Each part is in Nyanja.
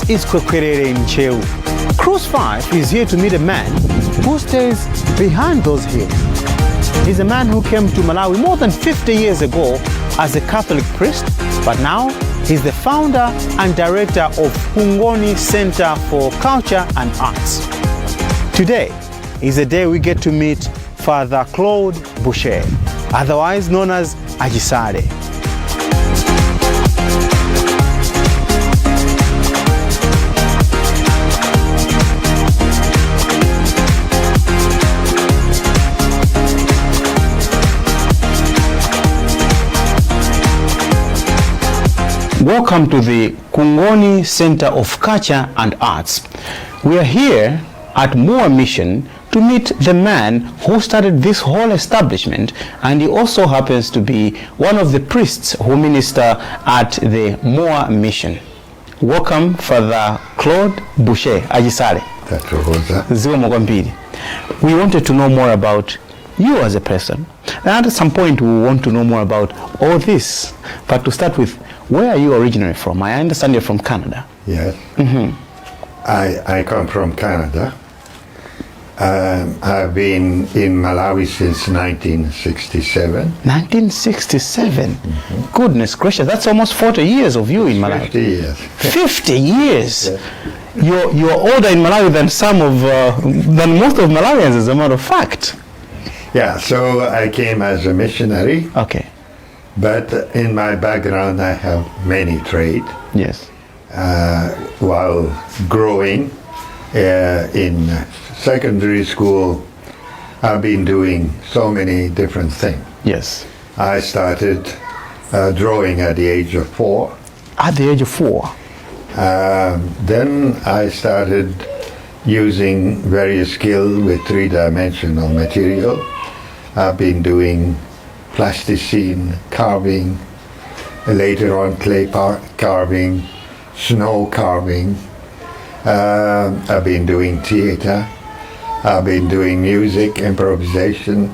This is Kwekwerere in Ntcheu. Cruise 5 is here to meet a man who stays behind those hills. He's a man who came to Malawi more than 50 years ago as a Catholic priest, but now he's the founder and director of Kungoni Center for Culture and Arts. Today is the day we get to meet Father Claude Boucher, otherwise known as Achisale. Welcome to the Kungoni Center of Culture and Arts. We are here at Moore Mission to meet the man who started this whole establishment, and he also happens to be one of the priests who minister at the Moore Mission. Welcome, Father Claude Boucher Achisale. Tathokoza. Zikomo kwambiri. We wanted to know more about you as a person. And at some point we want to know more about all this. But to start with, where are you originally from? I understand you're from Canada. Yes. I come from Canada. I've been in Malawi since 1967. 1967. Goodness gracious, that's almost 40 years of you in Malawi. 50 years. 50 years. Yes. You're older in Malawi than than most of Malawians, as a matter of fact. Yeah, so I came as a missionary, Okay. but in my background I have many trade. Yes. While growing in secondary school, I've been doing so many different things. Yes. I started drawing at the age of 4. At the age of 4. Then I started using various skills with three-dimensional material. I've been doing plasticine carving, later on clay carving, snow carving. I've been doing theater. I've been doing music, improvisation.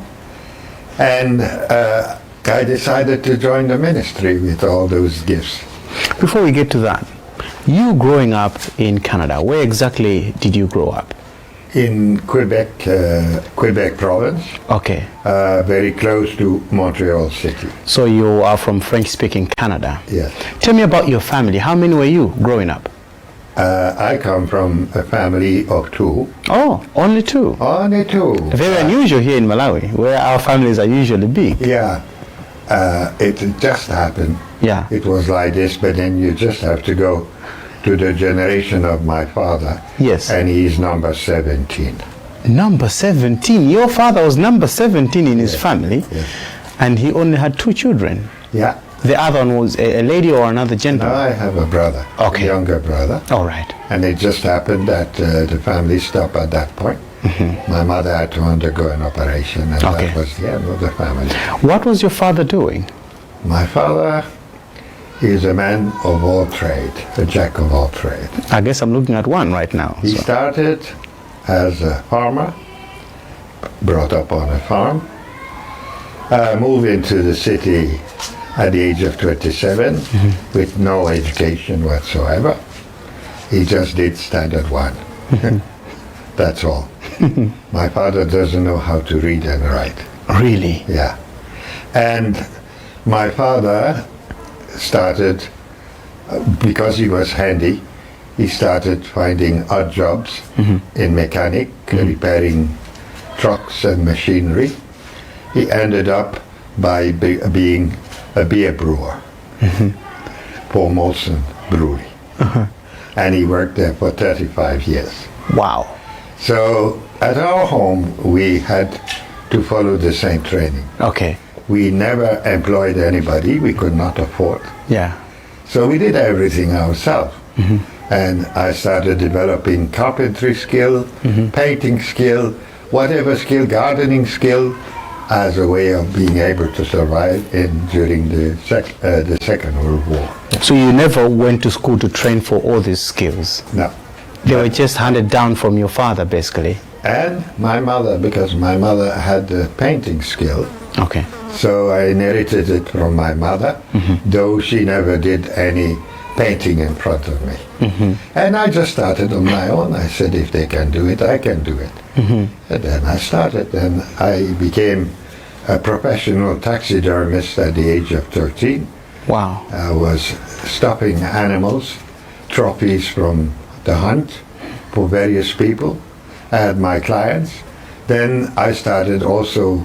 And I decided to join the ministry with all those gifts. Before we get to that, you growing up in Canada, where exactly did you grow up? In Quebec, Quebec province. Okay. Very close to Montreal city. So you are from French-speaking Canada. Yes. Tell me about your family. How many were you growing up? I come from a family of 2. Oh, only 2? Only 2. Very unusual here in Malawi, where our families are usually big. Yeah. It just happened. Yeah. It was like this, but then you just have to go to the generation of my father. Yes. And he's number 17. Number 17? Your father was number 17 in his family. Yes. And he only had 2 children. Yeah. The other one was a lady or another gentleman? I have a brother. Okay. A younger brother. All right. And it just happened that the family stopped at that point. My mother had to undergo an operation, and that was the end of the family. What was your father doing? My father is a man of all trade, a jack of all trade. I guess I'm looking at one right now. He started as a farmer, brought up on a farm, moved into the city at the age of 27 with no education whatsoever. He just did standard 1. That's all. My father doesn't know how to read and write. Really? Yeah. And my father started, because he was handy, he started finding odd jobs in mechanic, repairing trucks and machinery. He ended up by being a beer brewer for Molson Brewery. And he worked there for 35 years. Wow. So at our home, we had to follow the same training. Okay. We never employed anybody. We could not afford. Yeah. So we did everything ourselves. And I started developing carpentry skill, painting skill, whatever skill, gardening skill, as a way of being able to survive during the Second World War. So you never went to school to train for all these skills? No. They were just handed down from your father, basically? And my mother, because my mother had the painting skill. Okay. So I inherited it from my mother, though she never did any painting in front of me. And I just started on my own. I said, "If they can do it, I can do it." And then I started, and I became a professional taxidermist at the age of 13. I was stuffing animals, trophies from the hunt for various people. I had my clients. Then I started also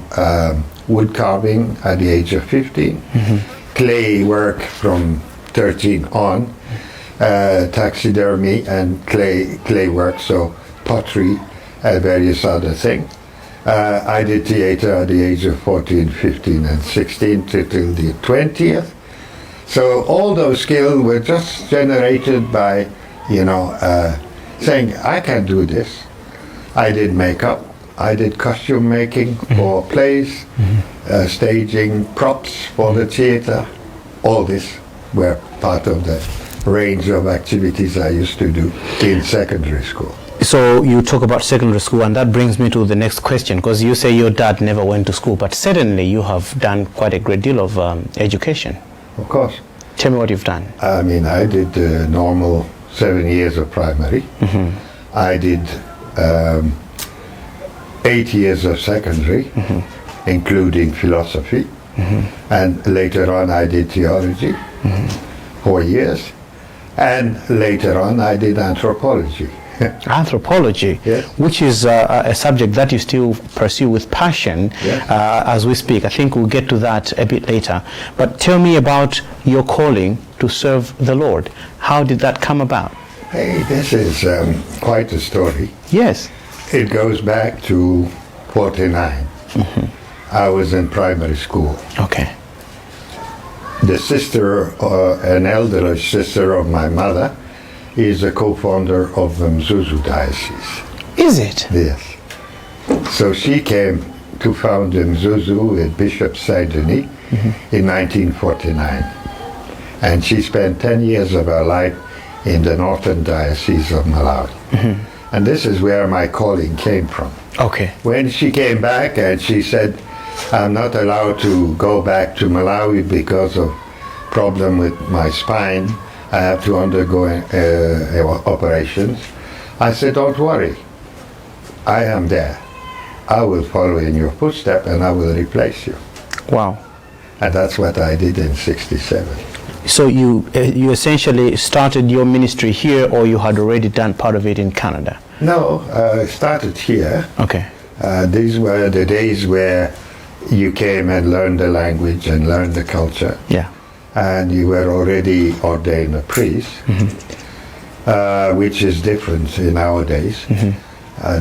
wood carving at the age of 15, clay work from 13 on, taxidermy and clay work, so pottery and various other things. I did theater at the age of 14, 15, and 16 till the 20th. So all those skills were just generated by saying, "I can do this." I did makeup. I did costume making for plays, staging props for the theater. All this were part of the range of activities I used to do in secondary school. So you talk about secondary school, and that brings me to the next question, because you say your dad never went to school, but certainly you have done quite a great deal of education. Of course. Tell me what you've done. I mean, I did the normal 7 years of primary. I did 8 years of secondary, including philosophy. And later on, I did theology, 4 years. And later on, I did anthropology. Anthropology, Yes. which is a subject that you still pursue with passion Yes. As we speak. I think we'll get to that a bit later. But tell me about your calling to serve the Lord. How did that come about? Hey, this is quite a story. It goes back to 49. I was in primary school. The sister, an elderly sister of my mother, is a co-founder of the Mzuzu Diocese. Is it? Yes. So she came to found the Mzuzu with Bishop Saint Denis in 1949. And she spent 10 years of her life in the northern diocese of Malawi. And this is where my calling came from. When she came back and she said, "I'm not allowed to go back to Malawi because of problem with my spine. I have to undergo operations." I said, "Don't worry. I am there. I will follow in your footsteps and I will replace you." And that's what I did in 67. So you essentially started your ministry here, or you had already done part of it in Canada? No, I started here. These were the days where you came and learned the language and learned the culture, and you were already ordained a priest, which is different in our days.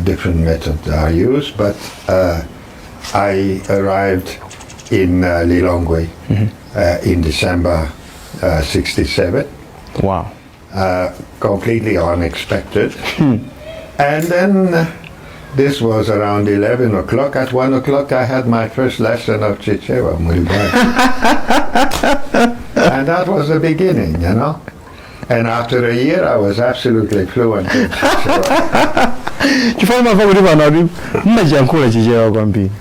Different methods are used, but I arrived in Lilongwe in December 67, completely unexpected. And then this was around 11 o'clock. At 1 o'clock, I had my first lesson of Chichewa, Muli bwanji. And that was the beginning. And after a year, I was absolutely fluent in Chichewa. Chifukwa ndimamva kuti pano ati mmachiyankhula Chichewa kwambiri.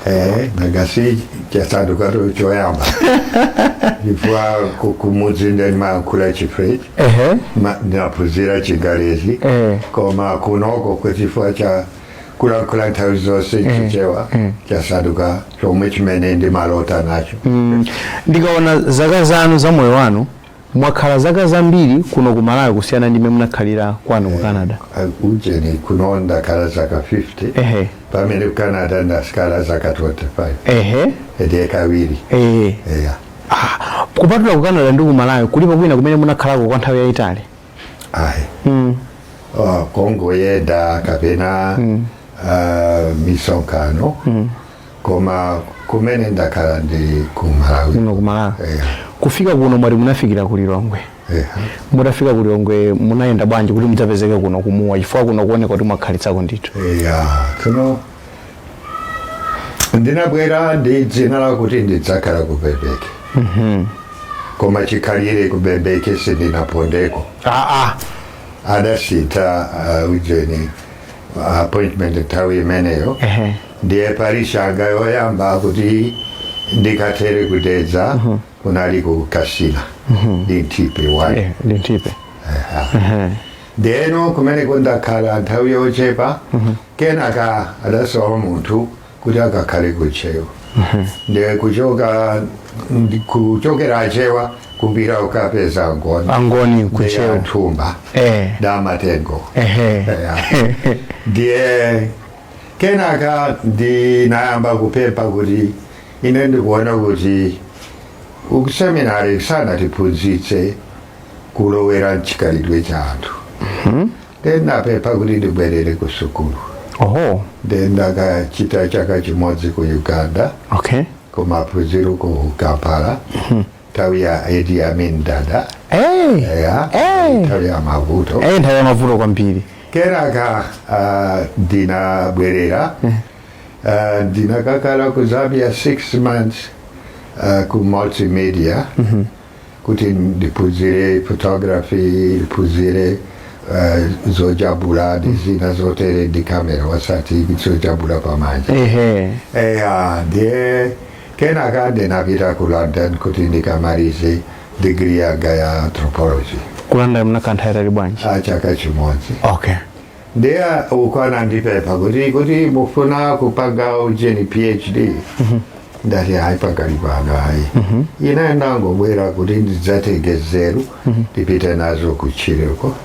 Eh, nanga si chasanduka choyamba. Chifukwa kumudzi ndimayankhula Chifrench, ndinaphunzira Chingalezi, koma kunoko kwechifukwa cha kulankhula nthawi zonse Chichewa chasanduka chomwe chimene ndimalota nacho. Ndikaona zaka zanu za moyo wanu, mwakhala zaka zambiri kuno ku Malawi kusiyana ndi mmene munakhalira kwanu ku Canada. Ujeni, kuno ndakhala zaka 50, pamene ku Canada ndakhala zaka 25. Ndiye kawiri. Eya. Ah, kupatula ku Canada ndi ku Malawi, kulipo kwina kumene munakhalako kwa nthawi yayitali? Ayi. Oh, kongoyenda kapena misonkhano, koma kumene ndakhala ndi ku Malawi. Kuno ku Malawi. Eya. Kufika kuno mwati munafikira ku Lilongwe? Eya. Mutafika ku Lilongwe munayenda bwanji kuti mudzapezeke kuno kumuwa, chifukwa kuno kuoneka kuti mwakhalitsako ndithu? Eya, kuno ndinabwera ndi dzina lakuti ndidzakhala ku Bembeke, koma chikhalire ku Bembeke sindinapondeko. Aa. Adasintha ujeni appointment nthawi imeneyo. Ndiye parish yanga yoyamba kuti ndikathere ku Dedza. Kunali ku Kasina Linthipe 1. Linthipe. Ndeno kumeneko ndakhala nthawi yochepa. Kenaka adasowa munthu kuti akakhale kuchewa. Ndiye kuchoka kuchokera achewa kupita kukapeza Angoni. Angoni kuchewa. Nthumba damatengo. Eya. Ndiye kenaka ndinayamba kupempha kuti ine ndikuona kuti kuseminari sanatiphunzitse kulowera mchikhalidwe cha anthu. Then ndapempha kuti ndibwerere ku sukulu. Then ndakachita chaka chimodzi ku Uganda, kumaphunziro ku Kampala, nthawi ya Idi Amin Dada. Eya. Nthawi ya mavuto. Nthawi ya mavuto kwambiri. Kenaka ndinabwerera, ndinakakhala ku Zambia 6 months, ku multimedia, kuti ndiphunzire photography, ndiphunzire zojambula ndi zina zotere ndi kamera, wasati zojambula pamanja. Eya, ndiye kenaka ndinapita ku London kuti ndikamalize degree yanga ya anthropology. Ku London munakhala nthawi itali bwanji? A chaka chimodzi. Ndiye uko anandipempha kuti mufuna kupanga ujeni PhD. Ndati hayi, pakali pano hayi, ine ndangobwera kuti ndidzatenge nzeru, ndipite nazo kutchireko,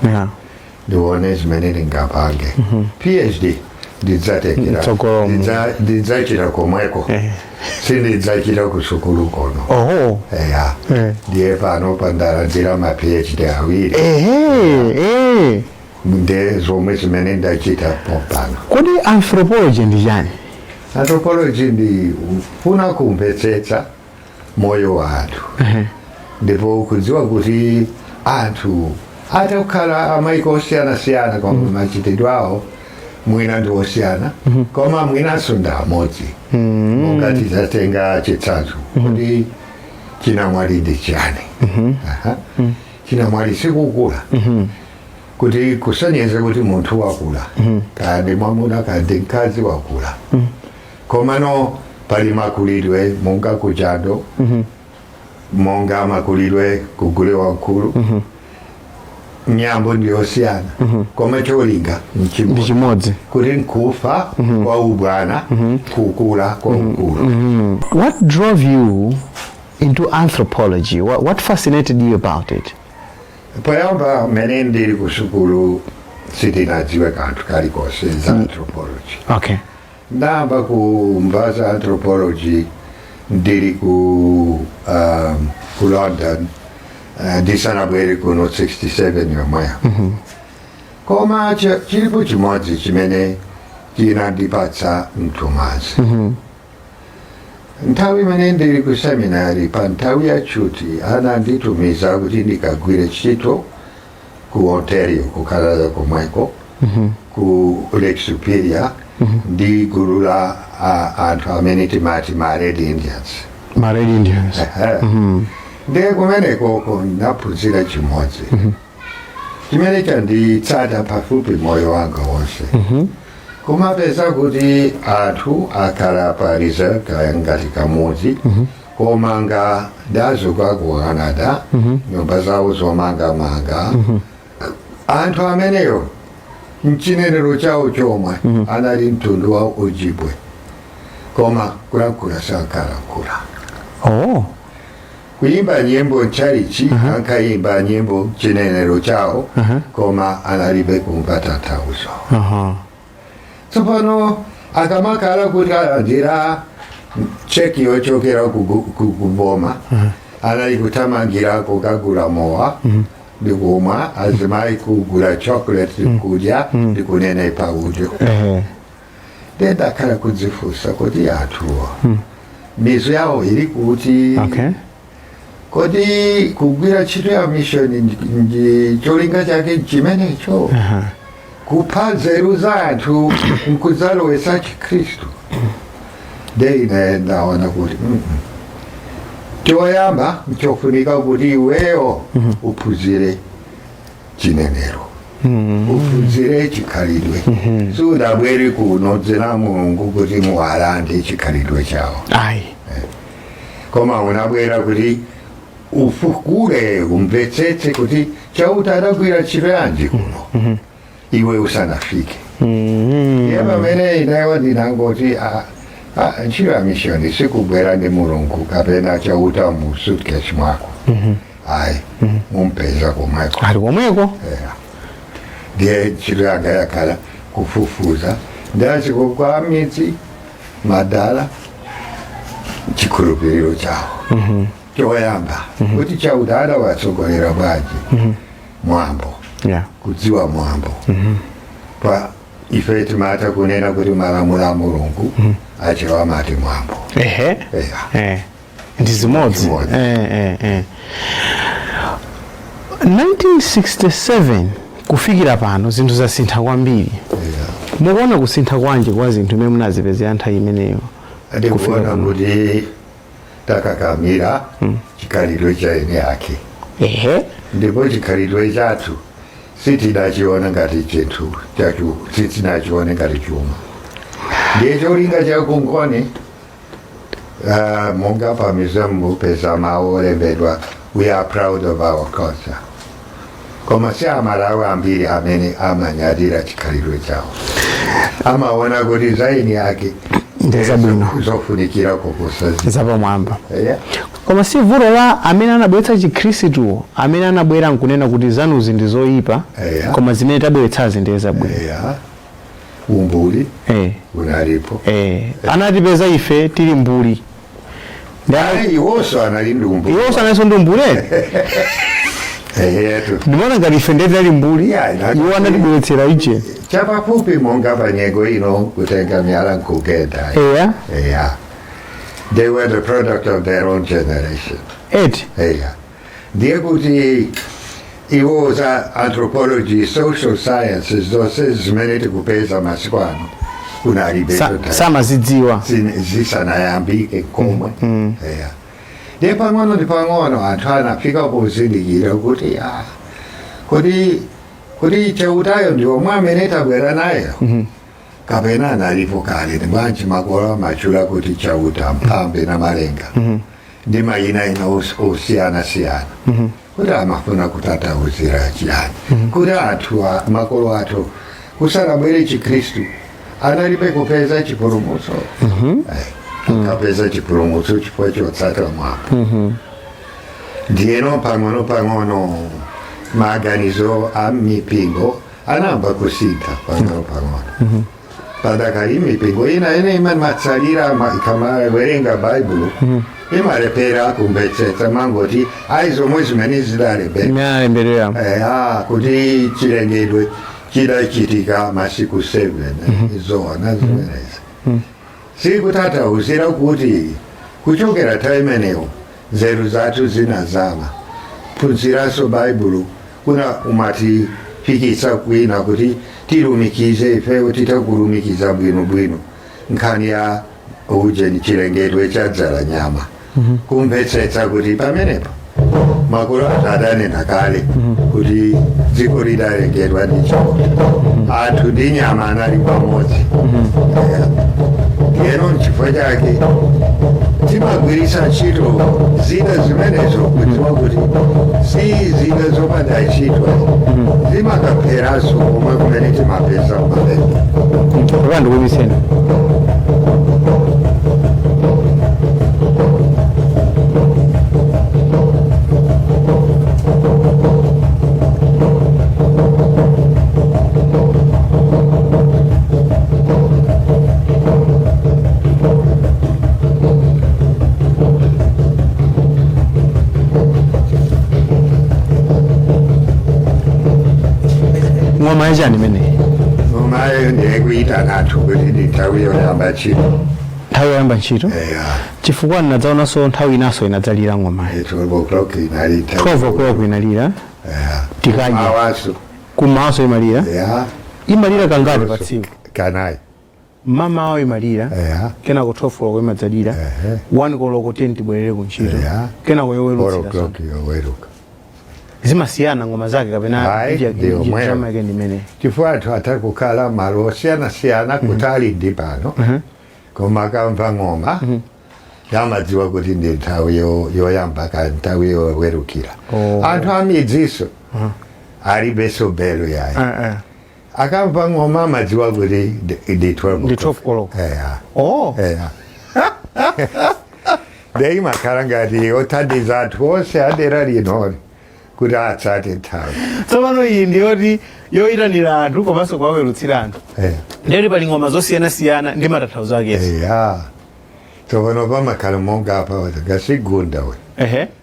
ndione zimene ndingapange. PhD ndidzatekera Mtsogolomo. Ndidzachita komweko, sindidzachita kusukulu kono. Eya. Ndiye pano pandalandira ma PhD awiri. Ehe eh. Ndiye zomwe zimene ndachita pompano. Kodi anthropology ndi chani? Anthropology ndi kufuna kumvetsetsa moyo wa anthu, ndipo kudziwa kuti anthu atakhala amaiko osiyanasiyana, koma machitidwe awo mwina ndi osiyana, koma mwinanso ndi amodzi. Monga titatenga chitsanzo kuti chinamwali ndi chani? Aha. Chinamwali sikukula, kuti kusonyeze kuti munthu wakula, kaya ndi mwamuna kaya ndi mkazi, wakula. Komano pali makulidwe monga kuchando, monga makulidwe kugule wamkulu, miyambo ndiyosiyana, koma cholinga ndi nchimodzi, chimodzi, kuti nkufa kwa ubwana, kukula kwa ukulu. What drove you into anthropology? What fascinated you about it? Poyamba mmene ndili ku sukulu sitinadziwe kanthu kalikonse za anthropology. Ndayamba kumva za anthropology ndili ku London, ndisanabwere kuno 67 yomweyo. Koma chilipo chimodzi chimene chinandipatsa mthumazi. Nthawi imene ndili ku seminary, pa nthawi ya chuti, ananditumiza kuti ndikagwire ntchito ku Ontario, ku Canada komweko, ku Lake Superior, ndi gulu la anthu amene timati ma Red Indians. Ma Red Indians. Ndiye kumenekoko ndaphunzira chimodzi chimene chanditsata pafupi moyo wanga wonse. Kumapeza kuti anthu akhala pa reserve, kaya ngati kamudzi komanga ndazuka ku Canada, nyumba zawo zomangamanga. Anthu ameneyo mchinenero chawo chomwe anali mtundu wa Ojibwe, koma kulankhula sankalankhula. Kuimba nyimbo mchalichi, ankayimba nyimbo chinenero chawo, koma analibe kumva tanthauzo. Tsopano akamakhala kuti alandira cheki yochokera kuboma, anali kuthamangira kukagula mowa ndikumwa, azimayi kugula chocolate kudya ndikunenepa udyo. Ndendakhala kudzifunsa kuti anthuwo mizu yawo ili kuti? Kodi kugwira ntchito ya mission ndi cholinga chake chimenecho, kupha nzeru za anthu nkudzalowetsa Chikhristu? Nde ine ndaona kuti Choyamba nchofunika kuti iweyo uphunzire chinenero, uphunzire chikhalidwe. Sudabwere kuno dzina Mulungu kuti muwalande chikhalidwe chawo, Ayi. Koma unabwera kuti Ufukule, umvetsetse kuti Chauta adagwira ntchito yanji kuno iwe usanafike. Iye pamene ineyo ndinangoti, ah, ah, ntchito ya mishoni sikubwera ndi Mulungu kapena Chauta mu suitcase mwako, ayi, mumpeza komweko. Ali komweko. Yeah. Ndiye ntchito yanga yakhala kufufuza ndaziko kwa midzi, madala, chikhulupiriro chawo choyamba, kuti Chauta adawatsogolera bwanji, mwambo, kudziwa mwambo. Pa ife timata kunena kuti malamulo a Mulungu, achewa amati mwambo. Yeah. Ndi zimodzi. Zimodzi. 1967 kufikira pano zinthu zasintha kwambiri. Mukuona kusintha kwanji kwa zinthu imene munazipezera nthawi imeneyo kufika Ndikuona pano? kuti takakamira chikhalidwe cha eni ake, ndipo chikhalidwe chathu sitinachiona ngati chinthu chachu, sitinachione ngati chuma. Ndiye cholinga chakungoni, monga pa museum mupeza mawu olembedwa, "We are proud of our culture," koma si Amalawi ambiri amene amanyadira chikhalidwe chawo. Amaona kuti zaini ake Ndi zabwino. zofunikira kuposa Zapamwamba. Yeah. Koma si vuto la amene anabweretsa Chikhristuwo, amene anabwera nkunena kuti zanuzi ndi zoyipa, koma zimene tabweretsazi ndiye zabwino? Yeah. Umbuli unalipo. Anatipeza ife tili mbuli. Ayi, iwonso anali ndi umbuli. Iwonso analinso ndi umbuli? Eyetu. Ndimaona ngati ife ndiye tinali mbuli. Yeah, Iwo anatibweretsera iche. Chapafupi monga panyengo ino kutenga miyala nkugenda. Eya. Yeah. They were the product of their own generation. Eti? Yeah. Ndiye kuti iwo za anthropology, social sciences, zonse zimene tikupeza masiku ano kunalibe. Samazidziwa. Zisanayambike komwe. Yeah. Ndiye pang'ono ndi pang'ono anthu anafika pozindikira kuti, ah, kuti Chautayo ndi omwe amene tabwera nayo kapena analipo kale? Ndi bwanji makolo amachula kuti Chauta, Mphambe na Malenga ndi mayina ina osiyana-siyana? Kuti amafuna kutathauzira chiyani? Kuti anthu makolo athu kusanabwere Chikhristu analibe kupeza chipulumutso? Akapeza chipulumutso chifukwa chotsata mwambo. Ndiyeno pang'ono pang'ono maganizo a mipingo anayamba kusintha pang'ono pang'ono. Padakali mipingo ina ine imatsalira ikamawerenga Baibulo imalepera kumvetsetsa, mangoti ayi, zomwe zimene zidalembera. Imene analembedwera. Ah, kuti chilengedwe chidachitika masiku 7, zoona zimenezi sikutanthauzira kuti kuchokera nthawi imeneyo nzeru zathu zinazama. Phunziranso Baibulo kuna umatifikitsa kwina kuti tilumikize ifeyo, titakulumikiza bwinobwino nkhani ya ujeni, chilengedwe cha Dzalanyama, kumvetsetsa kuti pamenepo makolo athu adanena kale kuti dziko lidalengedwa ndi Chauta, anthu ndi nyama anali pamodzi. Yeno nchifukwa chake timagwiritsa ntchito zida zimenezo kudziwa kuti si zida zopanda ntchito, zimakapheranso komwe kumene timapeza m'malemba. Papa, ndikuyimiseni. Ng'oma yachani imeneyi? Ngomayo ndiyekuitana anthu kuti ndi nthawi yoyamba ntchito. Nthawi yoyamba ntchito? Eya. Chifukwa ndinadzaonanso nthawi inaso inadzalira ng'omayi. 12 o'clock inali nthawi. 12 o'clock inalira. Eya. Tikadya. Awaso. Kumawaso imalira? Eya. Imalira kangati pa tsiku? Kanayi. Mamawa imalira, Eya. kenako 12 koloko imadzalira, 1 koloko 10 tibwerere ku ntchito, Eya. kenako 4 yowerutsira. o'clock yoweruka. Zimasiyana ngoma zake kapena? Ayi, ndiyo mweyo. Drama yake ndi imene? Chifukwa anthu atha kukhala malo osiyanasiyana kutali ndi pano, koma akamva ng'oma. Amadziwa kuti ndi nthawi yoyamba ka nthawi yowerukira. Oh. Anthu amidziso alibenso belo yayi. Akamva ng'oma amadziwa kuti ndi 12. Ndi 12 koloko. Eya. Oh. Eya, nde imakhala ngati othandiza anthu onse adera linoli kuti atsate nthawi. Tsopano iyi ndiyoti yoyitanira anthu komanso kuwawerutsira anthu. Ndiyoti pali ng'oma zosiyanasiyana ndi matanthauzo akeso. Eya, tsopano pamakhala monga apa ngasigunda we.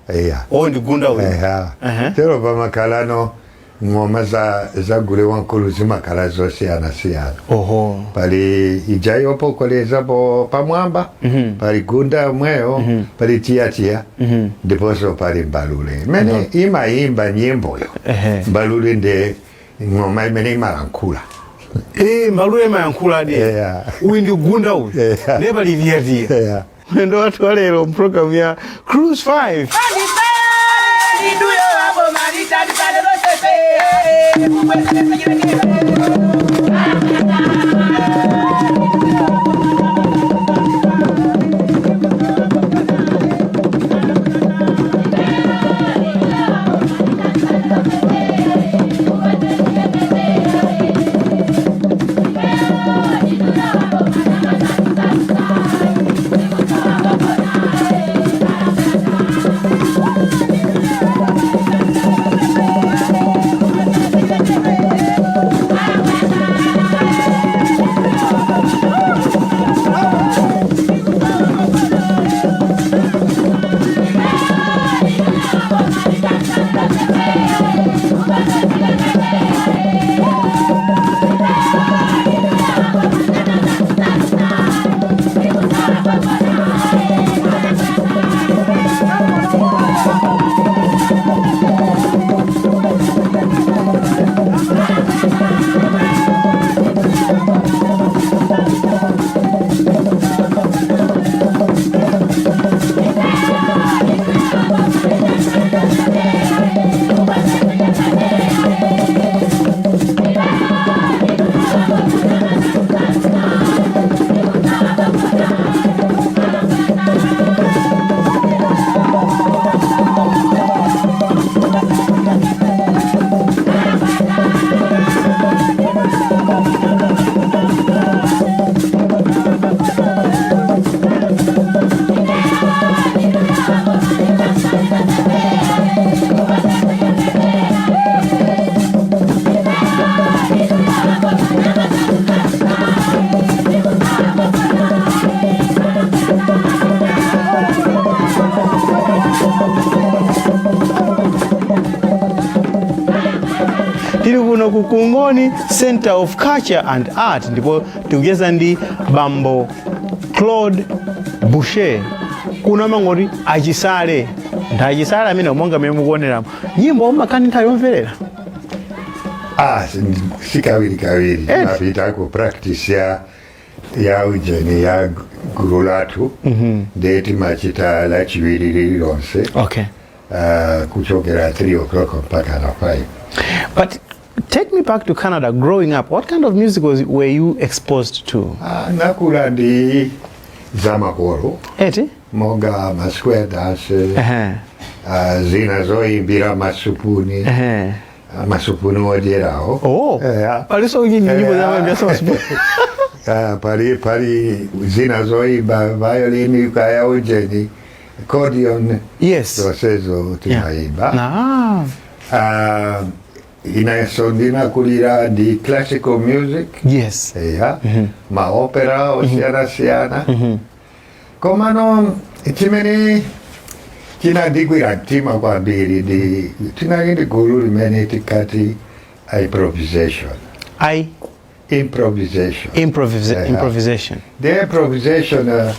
Eya. Oh, ndi gunda uyu. Eya. Ehe. Tero pamakhalano ng'oma za gule wankulu zimakhala zosiyanasiyana. Pali ija yopokoleza po pamwamba, pali gunda mweyo, pali tiyatiya, ndiponso pali mbalule imene imayimba nyimboyo. Mbalule ndi ng'oma imene imalankhula. Eh, mbalule imayankhula adi. Eya. Uyu ndi gunda uyu. Eya. Ndiye pali tiyatiya. Eya. Mwendo wathu wa lero mpulogalamu ya Cruise 5. Tili kuno ku Kungoni Center of Culture and Art, ndipo tikucheza ndi Bambo Claude Boucher. Kuno amangoti Achisale, ndi Achisale amene monga mmene mukuoneramo. Nyimbo umakhala ndi nthawi yomverera? Ah, si kawiri kawiri. Eh. Mapita ku practice ya ujeni ya gulu lathu, ndiye timachita Lachiwiri lililonse, kuchokera 3 o'clock mpaka na 5. But take me back to Canada. Growing up, what kind of music were you exposed to? Ah, nakula ndi zamakolo. Eti. Monga ma square dance, zina zoyimbira masupuni, masupuni odyerawo. Oh. Yeah. Paliso nyimbo za mabasa masupuni? Ah, pali zina zoyimba violin kaya ujeni accordion. Zonsezo timayimba. Ah, inenso ndinakulira ndi classical music. Eya, maopera osiyanasiyana. Komano chimene chinandigwira mtima kwambiri ndi tinali ndi gulu limene tikati improvisation. I Improvisation. Improvisation. The improvisation,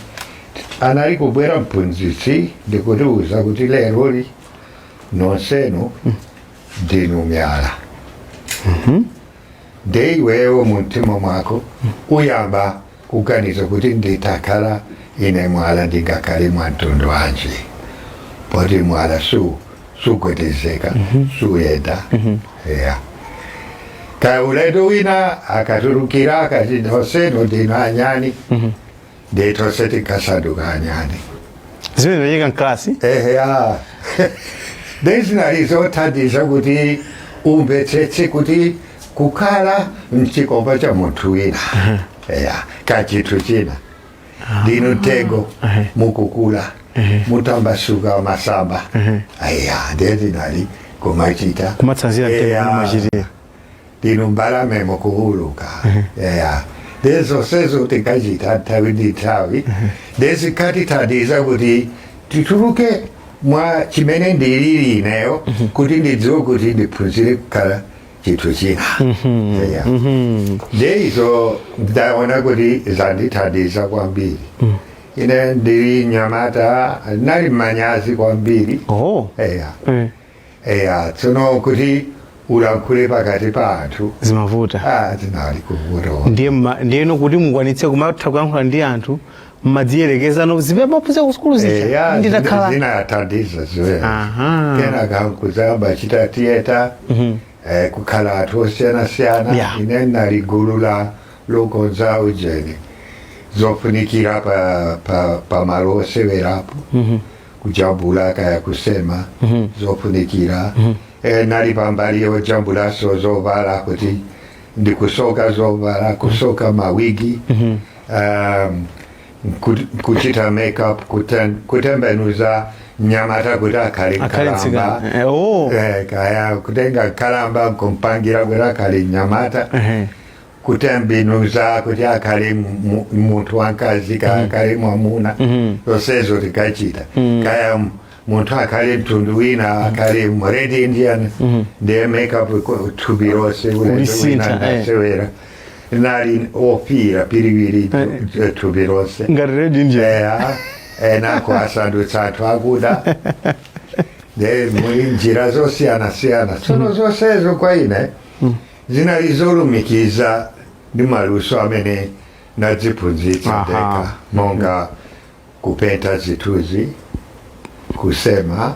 anali kubwera mphunzitsi ndikutiuza kuti leroli nonsenu ndinu myala, nde iwewo mumtima mwako uyamba kuganiza kuti nditakhala ine mwala ndingakhale mwamtundu wanji, poti mwala sugwedezeka, suyenda. Yeah. Ka ulendo wina akatulukira akati nonsenu ndinu anyani, ndiye tonse tikasanduka anyani. Zimene zimachitika mkalasi. Eya, zinali zothandiza kuti umvetsetse kuti kukhala mchikomba cha munthu wina, eya, kachinthu china ndinu mtengo, mukukula, mutambasuka masamba. Eya, ndiye zinali kumachita Kumatsanzira mtengo. Kumachitira. Ndinu mbalame, mukuuluka. Eya, ndezonsezo tinkachita nthawi ndi nthawi. Ndezikatithandiza kuti tituluke mwa chimene ndilili ineyo, kuti ndidziwe kuti ndiphunzire kukhala chinthu china. Eya, ndeizo ndaona kuti zandithandiza kwambiri. Ine ndili nyamata nali manyazi kwambiri. Eya. Eya, tsono kuti ulankhule pakati pa anthu zimavuta. Ah, zinali kuvuta. Ndiye ndiyeno kuti mukwanitse kumatha kuyankhula ndi anthu, mmadziyerekeza zimene maphunzira ku sukulu zija? Eya. Nditakhala Zinathandiza ziwene. Kenaka nkuzamba chita theatre, kukhala anthu osiyanasiyana. Ine nali gulu la lokonza ujeni, zofunikira pa malo osewerapo, kujambula kaya kusema zofunikira. Nali pambali yojambulaso zovala, kuti ndikusoka zovala, kusoka mawigi, kuchita makeup, kutembenuza nyamata kuti akhale akhale nkalamba. Mtsikana. Oh. Kaya kutenga kalamba kumpangira kuti akhale nyamata, kutembenuza kuti akhale munthu wankazi kaya akhale mwamuna, zonsezo tikachita. Kaya munthu akhale mtundu wina, akhale Red Indian, ndiye makeup thupi lonse ulendo wina Kulisintha. Ndasewera nali ofira piriwiri thupi lonse. Ngati Red Indian. Eya, enako asandutsa anthu akuda de muli njira zosiyana-siyana. Tsono zonsezo kwa ine zinali zolumikiza ndi maluso amene nadziphunzitsa ndekha, monga kupenta zithunzi, kusema,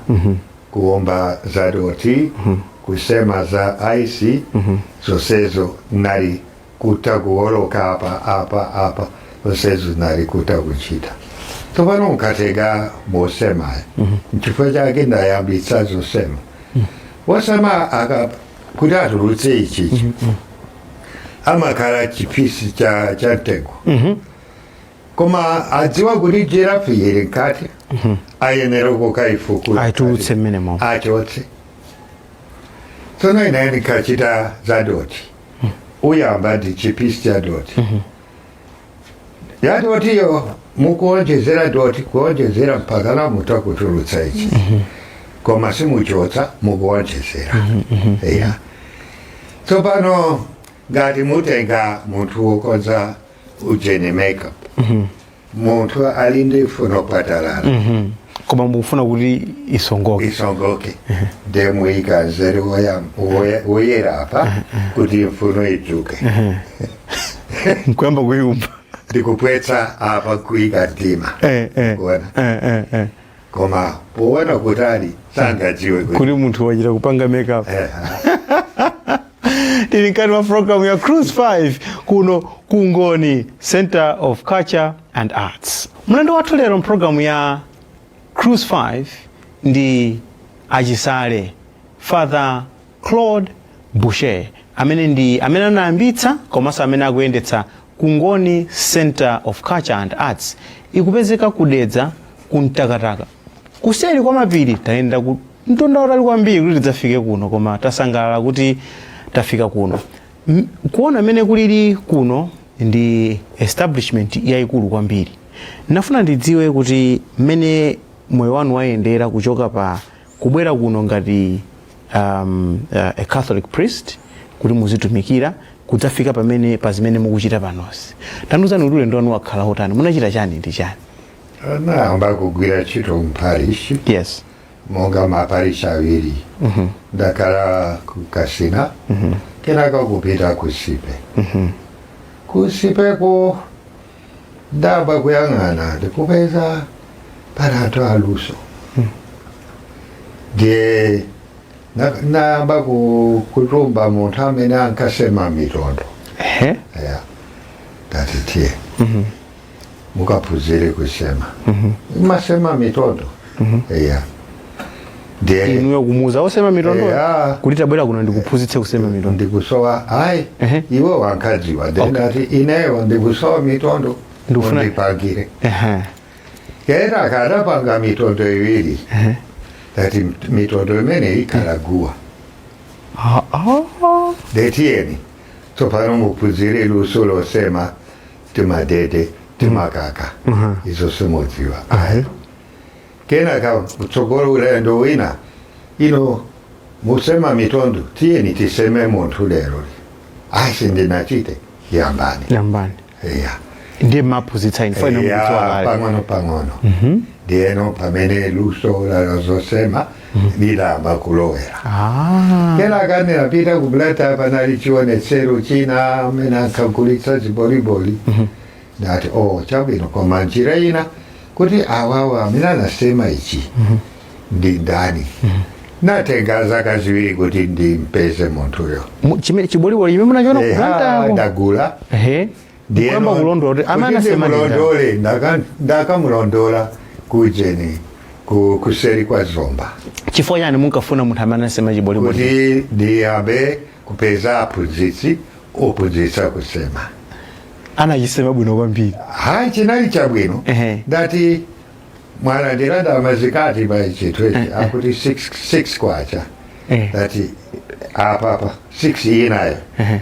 kuomba zadoti, kusema za ice. Zonsezo nali kuta kuwoloka apa apa apa, zonsezo nali kuta kuchita. Tsopano nkatega mosema, nchifukwa chake ndayambitsa zosema. Wosema aka kuti atulutse ichichi, amakhala chipisi cha mtengo, koma adziwa kuti giraffe ili mkati, ayenera kukaifukula. Aitulutse mmenemo. Achotse. Tsono ine ndikachita zadoti, uyamba ndi chipisi cha doti ya dotiyo, mukuonjezera doti, kuonjezera mpaka namutakutulutsa ichi, koma simuchotsa, mukuonjezera. Iya, tsopano ngati mutenga munthu wokonza ujeni, makeup, munthu ali ndi funo patalala. Koma mukufuna kuti isongoke. Isongoke, ndiye muyika nzeru woyera apa kuti mfuno idzuke. Nkuyamba kuyumba. Ndikupwetsa apa, kuyika mtima. Kuona. Koma poona kutali sangadziwe kuti kuti munthu wachita kupanga makeup. Tili mkati mwa program ya Cruise 5 kuno ku Ngoni Center of Culture and Arts. Mlendo wathu lero mpulogalamu ya Cruise 5 ndi achisale Father Claude Boucher, amene ndi amene anayambitsa komanso amene akuyendetsa Kungoni Center of Culture and Arts. Ikupezeka kudedza kumtakataka, kuseri kwa mapiri. Tayenda ku mtunda utali kwambiri kuti tidzafike kuno, koma tasangalala kuti tafika kuno. Kuona mmene kulili kuno, ndi establishment yayikulu kwambiri. Nafuna ndidziwe kuti mmene moyo wanu wayendera kuchoka pa kubwera kuno ngati a Catholic priest kuti muzitumikira, kudzafika pamene pa zimene mukuchita panosi. Tandiuzani kuti ulendo wanu wakhala otani, munachita chani ndi chani? Nayamba kugwira ntchito mparishi monga maparishi awiri. Ndakhala ku Kasina, kenaka kupita ku Sipe. Ku Sipeko ndamba kuyang'ana, ndikupeza pali anthu aluso, ndiye nayamba kutumba munthu amene ankasema mitondo. Ya, ndati tiye. Mukaphunzire kusema. Masema mitondo. Eya, ndiye. Inuyo kumuuza osema mitondo Eya. kuti tabwera kuno ndikuphunzitse kusema mitondo? Ndikusowa, ayi. Iwo wankadziwa. Then ati, ineyo ndikusowa mitondo, undipangire. Kera kadapanga mitondo iwiri. Tati mitondo imene ikhala guwa. Ndetiyeni tsopano muphunzire luso losema timadede, timakaka. Izo simudziwa, ayi. Kenaka kutsogolo ulendo wina, ino musema mitondo, tiyeni tiseme munthu lero. Ayi, sindinachite. Yambani. Yambani. Iya. Ndiye maphunzitsa inu fane mukudziwa kale? Pang'ono pang'ono. Ndiyeno pamene luso lalozosema lidayamba kulowera. Kenaka ndinapita ku Blantyre, panali chionetsero china amene ankagulitsa ziboliboli. Ndati, oh, chabwino, koma njira ina kuti awawa amene anasema ichi ndi ndani? Natenga zaka 2 kuti ndimpeze munthuyo. Chimene chiboliboli chimene munachiona ku Blantyre? Ndagula. Kuyamba kulondola kuti amene anasema ndi ndani. Ndimulondole, ndakamulondola kujeni, kuseri kwa Zomba. Chifukwa chani munkafuna munthu amene anasema chiboliboli? Kuti ndiyambe kupeza aphunzitsi ophunzitsa kusema. Anachisema bwino kwambiri? Hayi, chinali chabwino. Ndati, mwalandira ndalama zingati pa chinthu ichi? Akuti 6 kwacha. Ndati, apapa 6 inayo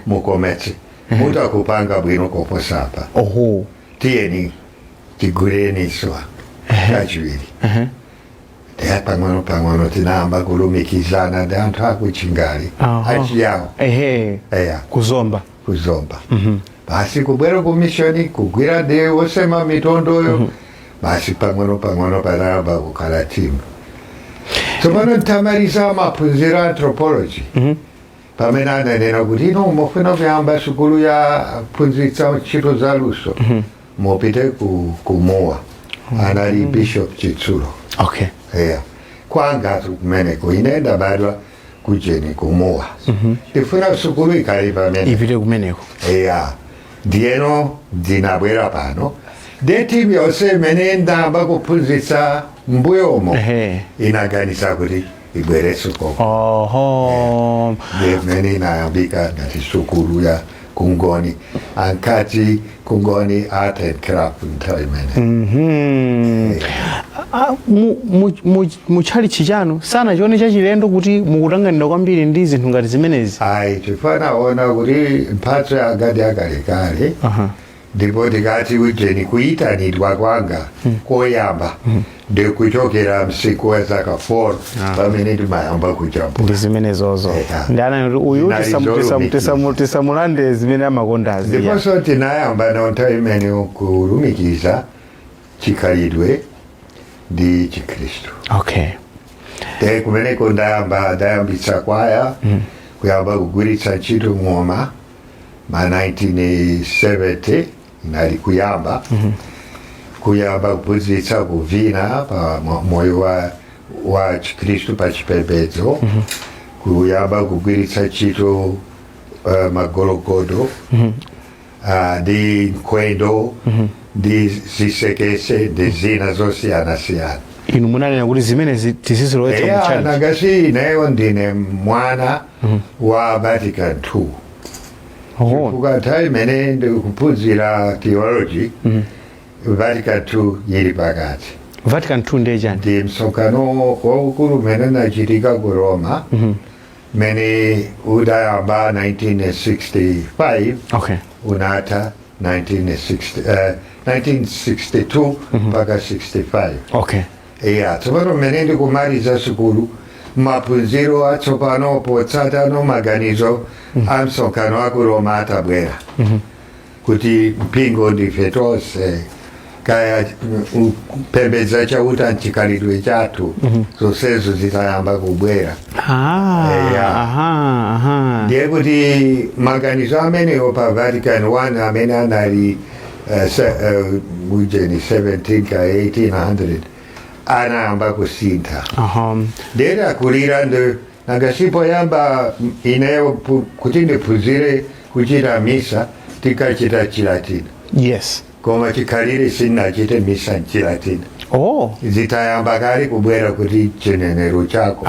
mukometse, mutakupanga bwino koposa apa. Tiyeni tiguleniso kachiwiri. Ndiye pang'ono pang'ono tinayamba kulumikizana ndi anthu akuchingali, achiyawo. Eya. Kuzomba. Kuzomba. Basi, kubwera ku mishoni, kugwira ndi osema mitondoyo. Basi, pang'ono pang'ono panayamba kukhala timu. Tsopano ntamaliza maphunziro anthropology, pamene ananena kuti ino mufuna kuyamba sukulu ya phunzitsa ntchito za luso, mupite ku kumuwa. Anali Bishop Chitsulo. Eya, kwangatu kumeneko. Ine ndabadwa kujeni, kumuwa. Ndifuna sukulu ikhale pamene. Ipite kumeneko. Eya, ndiyeno ndinabwera pano de timu yonse imene ndayamba kuphunzitsa mbuyomo inaganisa kuti ibwere sukulu. Ndimene inayambika ngati sukulu ya Kungoni, ankati Kungoni Art and Craft nthawi imene. Ah, mu tchalitchi chanu sanachione chachilendo kuti mukutanganidwa kwambiri ndi zinthu ngati zimenezi? Ayi, chifukwa naona kuti mphatso yanga ndi yakalekale. Ndipo ndikati ujeni, kuyitanidwa kwanga koyamba ndikuchokera msiku wa zaka 4, pamene ndimayamba kujambula. Ndi zimenezozo. Eya. Ndi anani kuti uyu Zinali zolumikiza. tisamulande zimene amakondazi. Ndiponso tinayamba na nthawi imene kulumikiza chikhalidwe ndi Chikhristu. Te kumeneko ndayamba, ndayambitsa kwaya, kuyamba kugwiritsa ntchito ng'oma ma 1970 inali kuyamba, kuyamba kuphunzitsa kuvina pa moyo wa Chikhristu, pa chipembedzo, kuyamba kugwiritsa ntchito magologodo, ndi nkhwendo, ndi zisekese, ndi zina zosiyanasiyana. Inu munanena kuti zimenezi tizizilowetsa mu Eya. tchalitchi? Nangasi ineyo ndine mwana wa Vatican II. Chifukwa nthawi imene ndikuphunzira theology, Vatican II ili pakati. Vatican II ndiye chani? Ndi msonkhano waukulu umene unachitika ku Roma, mene udayamba 1965, unatha 1960, 1962 mpaka 65. Iya, tsopano mmene ndikumaliza sukulu, maphunziro atsopano potsatano maganizo a msonkhano wa ku Roma atabwera kuti mpingo ndife tonse, kaya kupembedza Chauta mchikhalidwe chathu, zonsezo zitayamba kubwera. Eya. aha aha Ndiye kuti maganizo amenewo pa Vatican 1 amene anali ujeni 17 ka 1800 anayamba kusintha. Ndiye akulira ndi nangasipoyamba ineyo kuti ndiphunzire kuchita misa tikachita Chilatini. Koma chikhalire sinachite misa mchilatini. Oh. Zitayamba kale kubwera kuti chinenero chako,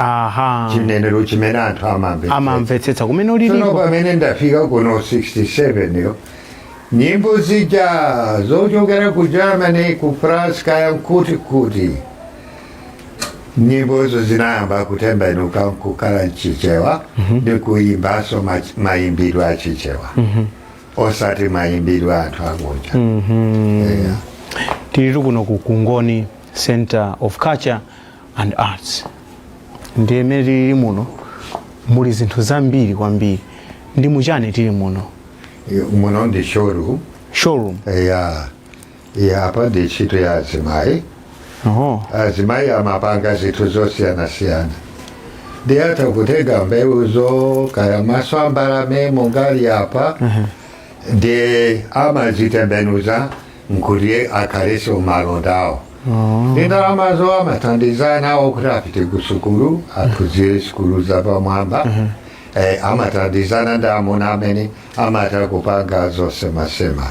chinenero chimene anthu amamvetsetsa. Amamvetsetsa kumene Tsono uliliko. pamene ndafika kuno 67 yo, nyimbo zija zochokera ku Germany, ku France, kaya nkuti kuti, nyimbozo zinayamba kutembenuka kukhala mchichewa ndi kuimbaso mayimbidwe achichewa, osati mayimbidwe anthu akunja. Yeah. Tilitu kuno ku Kungoni Center of Culture and Arts. Ndiye imene tilili muno muli zinthu zambiri kwambiri. Ndi muchani tili muno? Muno ndi showroom. Showroom. Ya, apa ndi ntchito ya azimayi. Azimayi amapanga zinthu zosiyanasiyana. Ndiyatha kutenga mbewuzo, kaya maso ambalame mongali apa, ndi amazitembenuza nkuti akhaleso malondawo. Ndi ndalamazo amathandizana kuti apite ku sukulu, aphunzire sukulu zapamwamba. Amathandizana ndi amuna amene amatha kupanga zosemasema.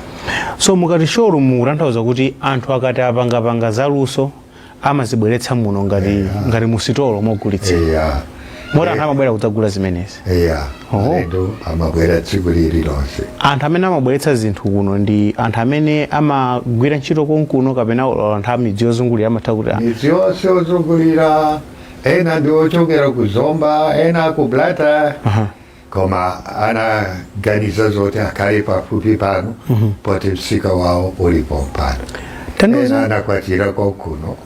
So mukati showroom mukutanthauza kuti anthu akati apangapanga zaluso amazibweretsa muno ngati musitolo mogulitsira? Eya. Moti anthu amabwera kudzagula zimenezi? Eya. Alendo amabwera tsiku lililonse. Anthu amene amabweretsa zinthu kuno ndi anthu amene amagwira ntchito konkuno kapena anthu a midzi yozungulira amatha kuti Midzi yonse yozungulira, ena ndi ochokera ku Zomba, ena ku Blantyre, koma anaganiza zoti akhale pafupi pano poti msika wawo ulipo pano. Ena anakwatira konkuno.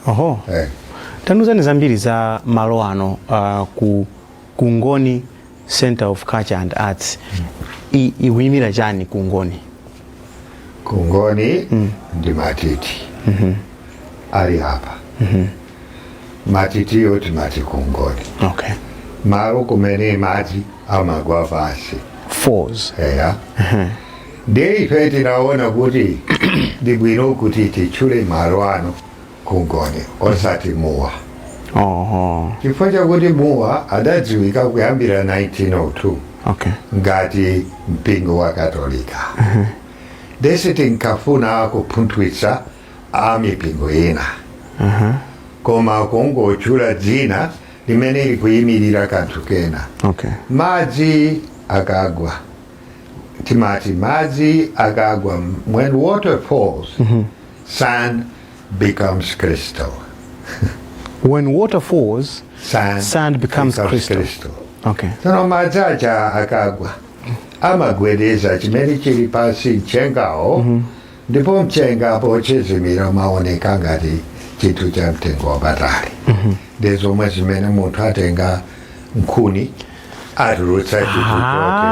Tandiuzani zambiri za malo ano, ku Kungoni Center of Culture and Arts. Ikuyimira chani Kungoni? Kungoni ndi matiti ali apa. Matitiyo timati Kungoni. Malo kumene madzi amagwa pansi. Falls. Eya, ndiye ife tinaona kuti ndi bwino kuti titchule malo ano Kungoni osati Mua, chifukwa chakuti Mua adadziwika kuyambira 1902 ngati mpingo wa Katolika. Desi tinkafuna kupunthwitsa a mipingo ina, koma kungotchula dzina limene likuyimirira kanthu kena. Madzi akagwa timati madzi akagwa, when water falls, sand becomes crystal. When water falls, sand, sand becomes crystal. Crystal. Okay. Tsono madzi aja akagwa amagwedeza chimene chili pansi, mchengawo, ndipo mchenga pochezimira umaoneka ngati chinthu cha mtengo wapatali. Ndi zomwe zimene munthu atenga nkhuni atulutsa chinthu chote,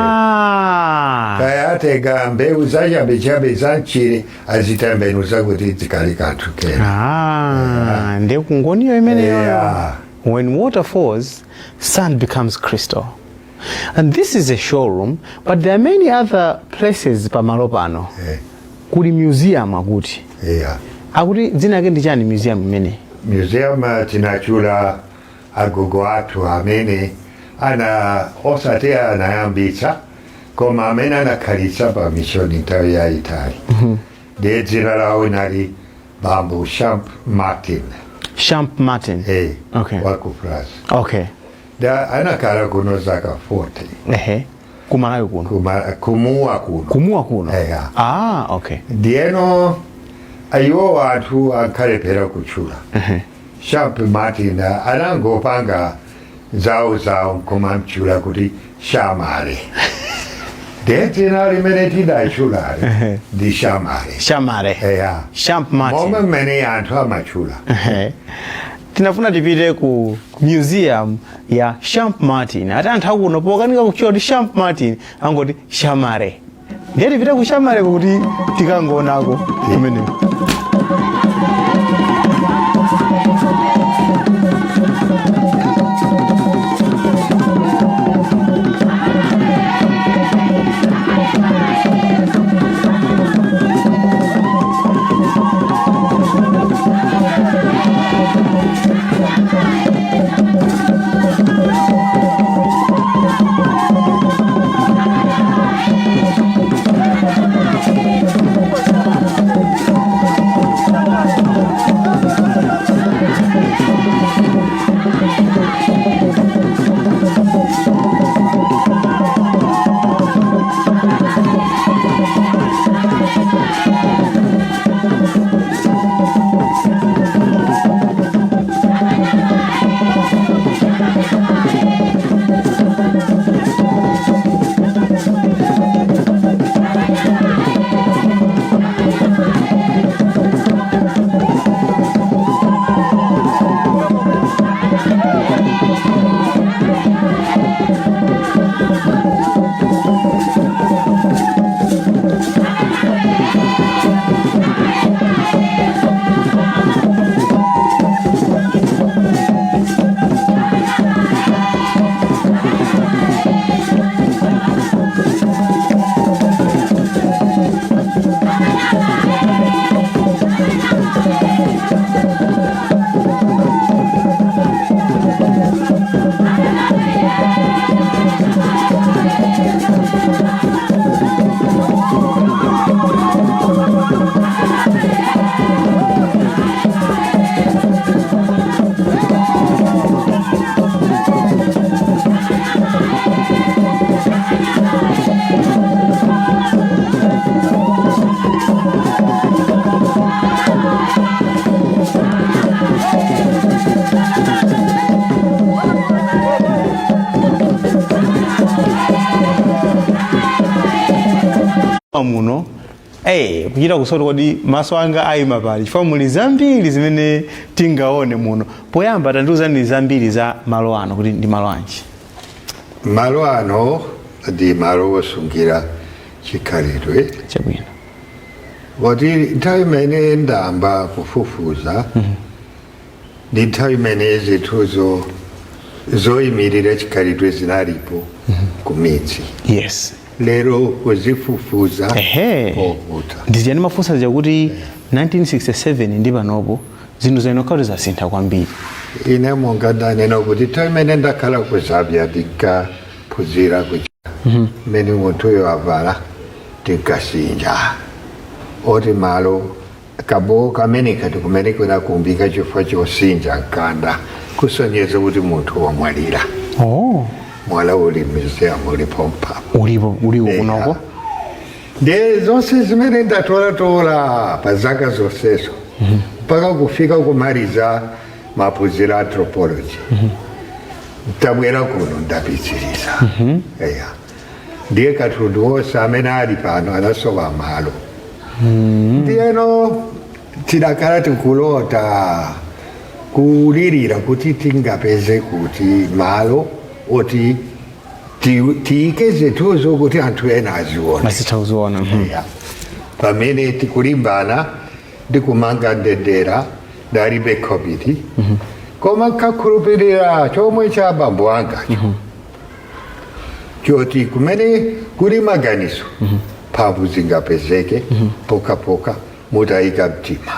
kaya atenga mbewu zachabechabe za mchire azitembenuza kuti zikali kanthu kena. Ah, ndiye Kungoniyo imeneyo. Yeah. When water falls, sand becomes crystal. And this is a showroom, but there are many other places pamalo pano. Kuli museum akuti. Akuti dzina lake ndi chani museum imene? Museum tinachula agogo athu amene ana osati anayambitsa, koma amene anakhalitsa pa mission nthawi yayitali. Ndiye dzina lawo inali Bambo Champ Martin. Champ Martin. Wa ku France. Da anakhala kuno zaka 40. Kumalawi kuno. Kumuwa kuno. Kumuwa kuno. Eya. Ah, okay. Ndiyeno iwo anthu ankalephera kutchula. Champ Martin anangopanga zawo zawo nkumamtchula kuti Shamale. Ndiye dzina limene tidachulali ndi Shamale. Shamale. Eya. Champ Martin. Momwe mmene anthu amatchula. Tinafuna tipite ku museum ya Champ Martin. Ati anthu akuno pokanika kutchula kuti Champ Martin angoti Shamare. Ndiye tipite ku Shamare kuti tikangoonako kumeneko. Muno kuchita kusoti kodi maso anga ayima pali, chifukwa muli zambiri zimene tingaone muno. Poyamba tandiuzani zambiri za malo ano, kuti ndi malo anji? Malo ano ndi malo osungira chikhalidwe. Koti nthawi imene ndayamba kufufuza ndi nthawi imene zinthuzo zoyimirira chikhalidwe zinalipo kumidzi. Lero kuzifufuza kovuta. Ndiziyani mafunsa zija kuti 1967 ndi panopo zinthu zainokhato zasintha kwambiri. Ine monga ndanena kuti nthawi imene ndakhala ku Zambia ndinkaphunzira kuja mmene munthuyo avala, tinkasinja oti malo kabo kamene kati kumene kunakumbika chifukwa chosinja mkanda kusonyeza kuti munthu wamwalira. Mwala uli museum, ulipo mpapo. Ulipo, ulipo kunoko. Ndiye zonse zimene ndatolatola pa zaka zonsezo mpaka kufika kumaliza maphunziro a anthropology, ntabwera kuno ndapitiriza. Eya, ndiye katundu wonse amene ali pano anasowa malo. Ndiyeno tidakhala tikulota, kulirira kuti tingapeze kuti malo oti tiyike zinthuzo kuti anthu ena azione. Azitha kuziona. Ya. Pamene tikulimbana ndi kumanga ndendera, ndalibe khobidi, koma nkakhulupirira chomwe cha abambo angacho choti kumene kuli maganizo mphamvu zingapezeke pokhapokha mutayika mtima.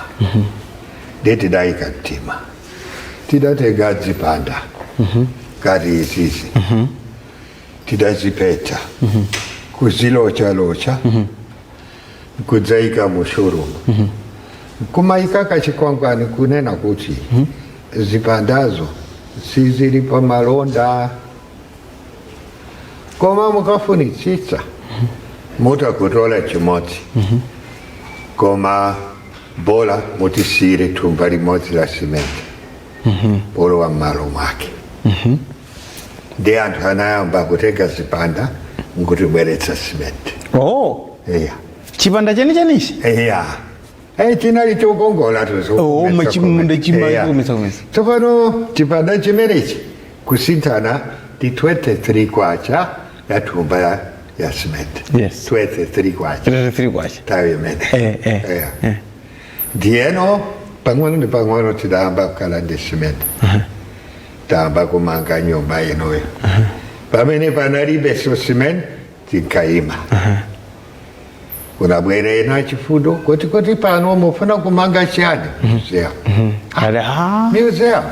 Ndiye tidayika mtima, tidatenga zipanda ngati izizi, tidazipeta, kuzilochalocha, kudzayika mu showroom, kumayika kachikwangwani kunena kuti zipandazo sizili pa malonda, koma mukafunitsitsa mutakutola chimodzi, koma bola mutisiyire thumba limodzi la simenti polowa m'malo mwake. Ndi anthu anayamba kutenga zipanda nkutibweretsa simenti. Eya. Chipanda chenichenichi? Eya. Chinali chokongola. Oh, kumetsa. Tsopano chipanda chimenechi kusinthana ndi 23 kwacha ya thumba ya simenti. 23 kwacha. 33 kwacha. Nthawi imene. Eya. Ndiyeno pang'ono ndi pang'ono tidayamba kukhala ndi simenti, tayamba kumanga nyumba inoyo. Pamene panalibenso simenti, tinkayima. Kunabwera ena chifundo kuti pano mufuna kumanga chiyani? Museum. Ali ha. Museum.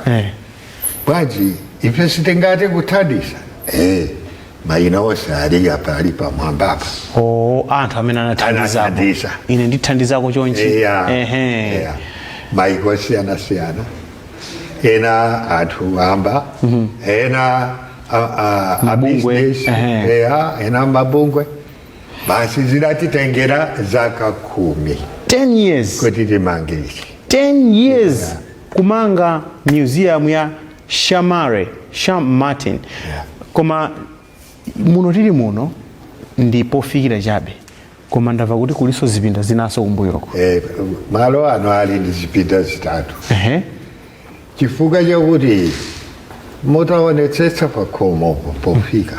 Bwanji ife sitingati kuthandiza? Mayina onse ali apa, ali pamwambapa. Oh, anthu amene anathandizapo. Anathandiza. Ine ndithandizako chonchi. Eya. Eya, maiko osiyana-siyana, ena anthu amba, ena a Mabungwe. business. Eya, ena mabungwe. Basi, zidatitengera zaka 10. 10 years. Kuti timange ichi. 10 years kumanga museum ya Shamare Sham Martin. Koma muno tili muno ndi pofikira chabe, koma ndamva kuti kuliso zipinda zinaso kumbuyoko. Malo ano ali ndi zipinda zitatu. Chifukwa chakuti mutaonetsetsa pakhomopo pofika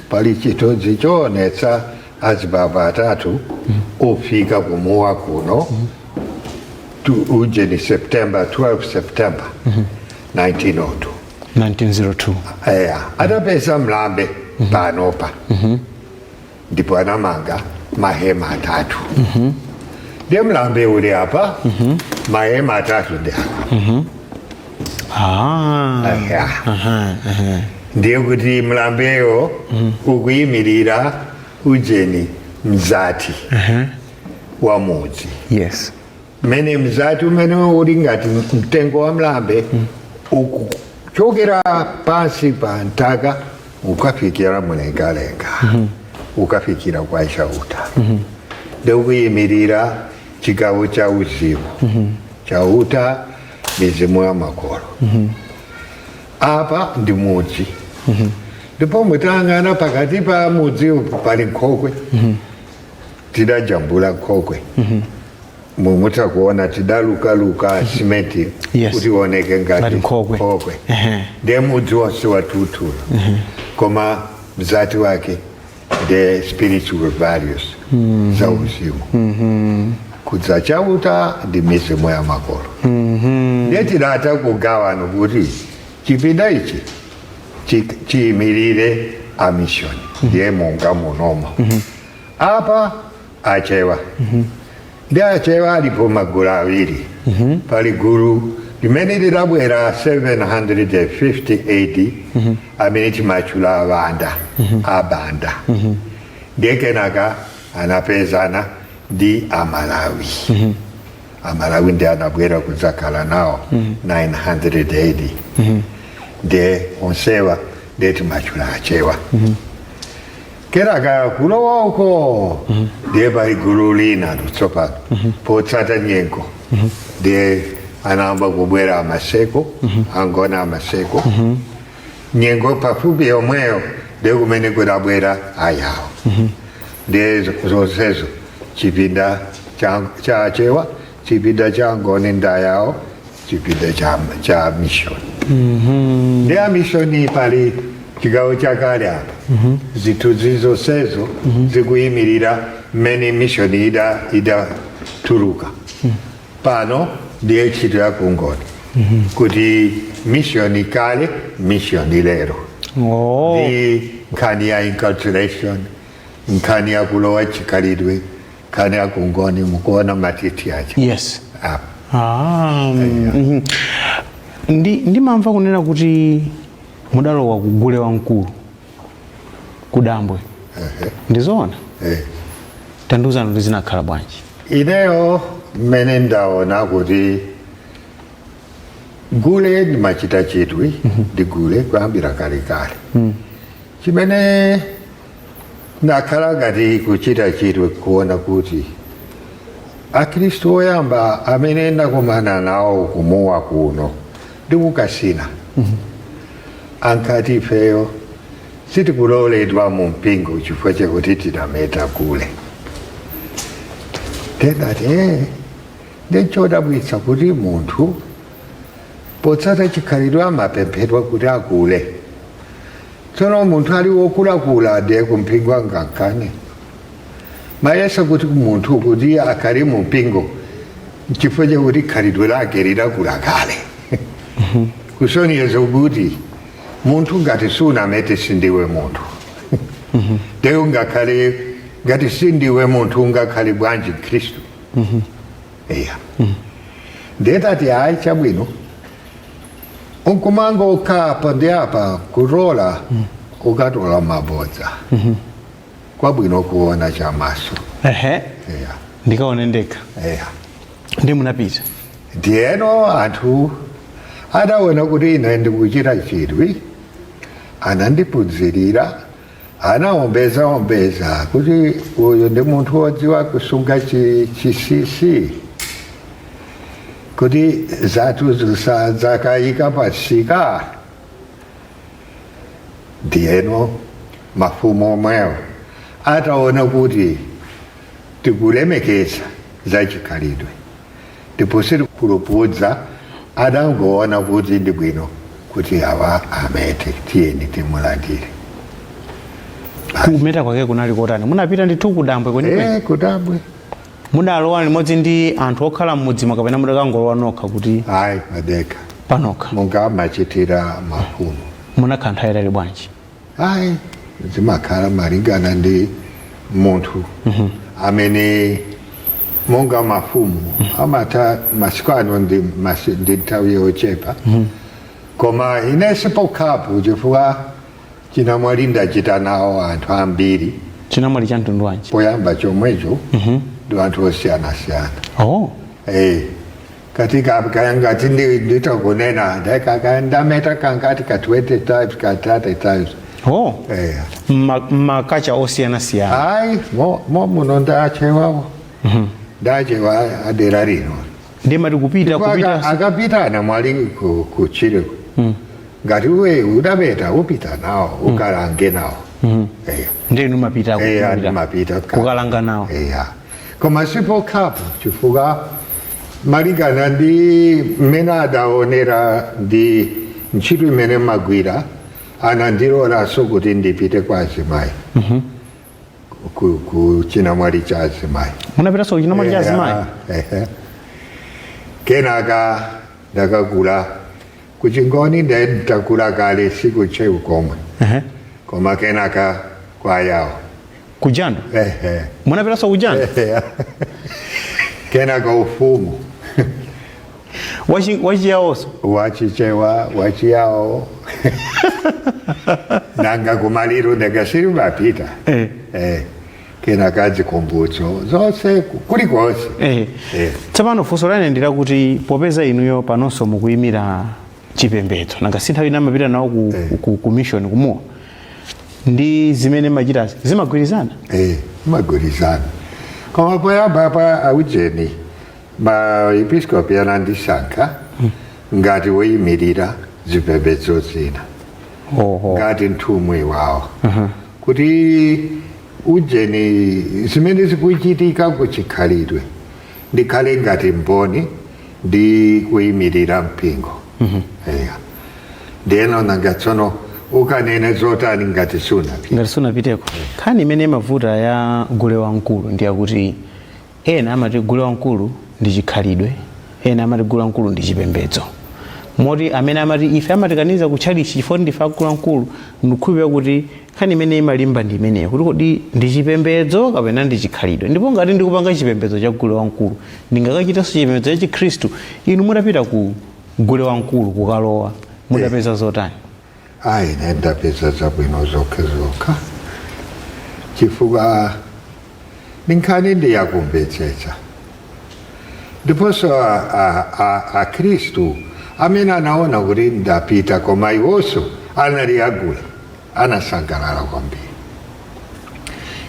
pali chithunzi choonetsa azibaba atatu ofika kumuwa kuno ujeni September 12, September 1902. 1902. Eya, adapeza mlambe panopa ndipo anamanga mahema atatu. Ndiye mlambe uli apa, mahema atatu ndi apa. Eya. Aha, aha. Ndiye kuti mlambeyo ukuyimirira ujeni mzati wa mudzi, mmene mzati umene uli ngati mtengo wa mlambe ukuchokera pansi pa nthaka ukafikira mlengalenga, ukafikira kwa Chauta. Ndikuyimirira chigawo cha uzimu, Chauta, mizimu ya makolo. Apa ndi mudzi, ndipo mutangana pakati pa mudzi upu pali nkhokwe. Tidajambula nkhokwe. Mumutha kuona tidalukaluka simenti kuti ioneke ngati Ngati nkhokwe. Nkhokwe. Ndiye mudzi wonse wathunthu, koma mzati wake the spiritual values za uzimu kudza Chauta ndi mizimu ya makolo. Ndiye tidatha kugawana kuti chipinda ichi chiyimirire amishoni, ndiye monga munomo apa Achewa. Ndi Achewa alipo magulu awiri. Pali gulu limene lidabwera 750 AD amene timachula Abanda, Abanda. Ndiye kenaka anapezana ndi Amalawi. Amalawi ndi anabwera kudzakhala nawo 900 AD. Ndiye onsewa ndiye timachula Achewa. Kenaka kulowa uko ndiye pali gulu lina tsopano potsata nyengo, ndiye anayamba kubwera Amaseko, Angoni, Amaseko. Nyengo pafupi yomweyo ndiye kumene kudabwera Ayawo. Ndiye zonsezo chipinda cha Achewa, chipinda cha Ngoni ndi Ayawo, chipinda cha mission. Ndi amishoni pali chigawo chakale apa. Zithunzi zonsezo zikuyimirira mmene mishoni idatuluka. Pano ndiye ntchito ya kungoni kuti mishoni kale, mishoni lero, ndi nkhani ya inculturation, nkhani ya kulowa chikhalidwe, nkhani ya kungoni. Mukuona matiti aja apa. Ah, Ndimamva kunena kuti mudalowa kugule wamkulu kudambwe, ndizoona? Eh. Tandiuzani kuti zinakhala bwanji. Ineyo mmene ndaona kuti gule ndimachita chidwi ndi gule kuyambira kalekale. Chimene ndakhala ngati kuchita chidwi kuona kuti Akhristu oyamba amene ndakumana nawo kumuwa kuno ndi kukasina ankati ifeyo sitikuloledwa mu mpingo chifukwa chakuti tidameta gule. Ndendati ndechodabwitsa kuti munthu potsata chikhalidwe amapemphedwa kuti akule. Tsono munthu ali wokulakula ndiye kumpingo angakane? Mayesa kuti munthu kuti akhale mu mpingo chifukwa chakuti khalidwe lake lidakula kale, kusonyeza kuti munthu ngati sunamete sindiwe munthu. Ndiye ungakhale ngati sindiwe munthu, ungakhale bwanji Khristu? Iya, ndiye tati ayi, chabwino, unkumanga ukhapa ndi apa kutola, ukatola mabodza. Kwabwino kuona chamaso. Iya. Ndikaone ndekha. Iya. Ndi munapita. Ndiyeno anthu adaona kuti ine ndikuchita chidwi, anandiphunzirira, anaombeza ombeza kuti uyu ndi munthu wodziwa kusunga chisisi kuti zathu zisadzakayika pasika. Ndiyeno mafumu omwewo ataona kuti tikulemekeza zachikhalidwe ndipo sitikulupudza, adangoona kuti ndi bwino kuti awa amete, tiyeni timulandire. Kumeta kwake kunali kotani? Munapita ndithu kudambwe kwenikweni? Eh, kudambwe. Mudalowa limodzi ndi anthu okhala m'mudzimo kapena mudakangolowa nokha kuti? Ayi, padekha. Panokha. Monga amachitira mafumu. Munakhala nthawi yaitali bwanji? Ayi, zimakhala malingana ndi munthu amene, monga mafumu amatha masiku ano ndi nthawi yochepa, koma ine sipokhapo chifukwa chinamwali ndachita nawo anthu ambiri. Chinamwali cha mtundu wanji? Poyamba chomwecho ndi anthu osiyanasiyana. Eh, katika ngati nditakunena ndameta kangati, ka 20 times, ka 30 times. Eh. Makacha osiyanasiyana? Ayi, mo muno ndachewawo, ndachewa adera lino. Ndimati kupita Chifukwa kupita akapita anamwali ku Chile. Ngati uwe udapeta, upita nawo ukalange nawo. Eh. Ndiye inu mapita? Eya, ndimapita. Kukalanga nawo? Eya, koma sipokhapo, chifukwa malingana ndi mmene adaonera ndi ntchito imene magwira, anandilolanso kuti ndipite kwa azimayi, ku chinamwali cha azimayi. Munapitanso ku chinamwali cha azimayi? Ehe. Kenaka ndakakula kuchingoni, nde ndakula kale, sikuchewu komwe. Koma kenaka kwa yawo. Kujando? Ehe. Munapitanso kujando? Kenaka ufumu. Wachiyawonso? Wachichewa, wachiyawo. Nanga kumaliro ndakasiri mapita. Eh. Kenaka zikumbutso zonse, kulikonse. Eh. Tsopano funso lane ndilakuti, popeza inuyo panonso mukuyimira chipembedzo, nanga si nthawi ina mapita nawo ku mission kumuwa, ndi zimene machitazi zimagwirizana? Eh, magwirizana, koma poyamba pa aujeni maepiskopi anandisankha ngati woyimirira zipembedzo zina, ngati nthumwi wawo, kuti ujeni zimene zikuchitika kuchikhalidwe ndikhale ngati mboni ndi kuyimirira mpingo. Eya, ndiyeno nanga tsono ukanene zotani ngati sunapita? Ngati sunapiteko. Nkhani imene imavuta ya gule wamkulu ndiyakuti ena amati gule wamkulu ndi chikhalidwe, ena amati gule wamkulu ndi chipembedzo, moti amene amati ife amatikaniza kutchalichi chifukwa ndife agule wamkulu. Ndikukhulupirira kuti nkhani imene imalimba ndi imeneyo, kuti kodi ndi chipembedzo kapena ndi chikhalidwe? Ndipo ngati ndikupanga chipembedzo cha gule wamkulu, ndingakachitanso chipembedzo cha Chikhristu? Inu mutapita ku gule wamkulu kukalowa, mudapeza zotani? Ayi, ine ndapeza zabwino zokha zokha, chifukwa ninkhani ndiyakumvetsetsa. Ndiponso akhristu amene anaona kuti ndapita koma iwonso anali agule, anasangalala kwambiri,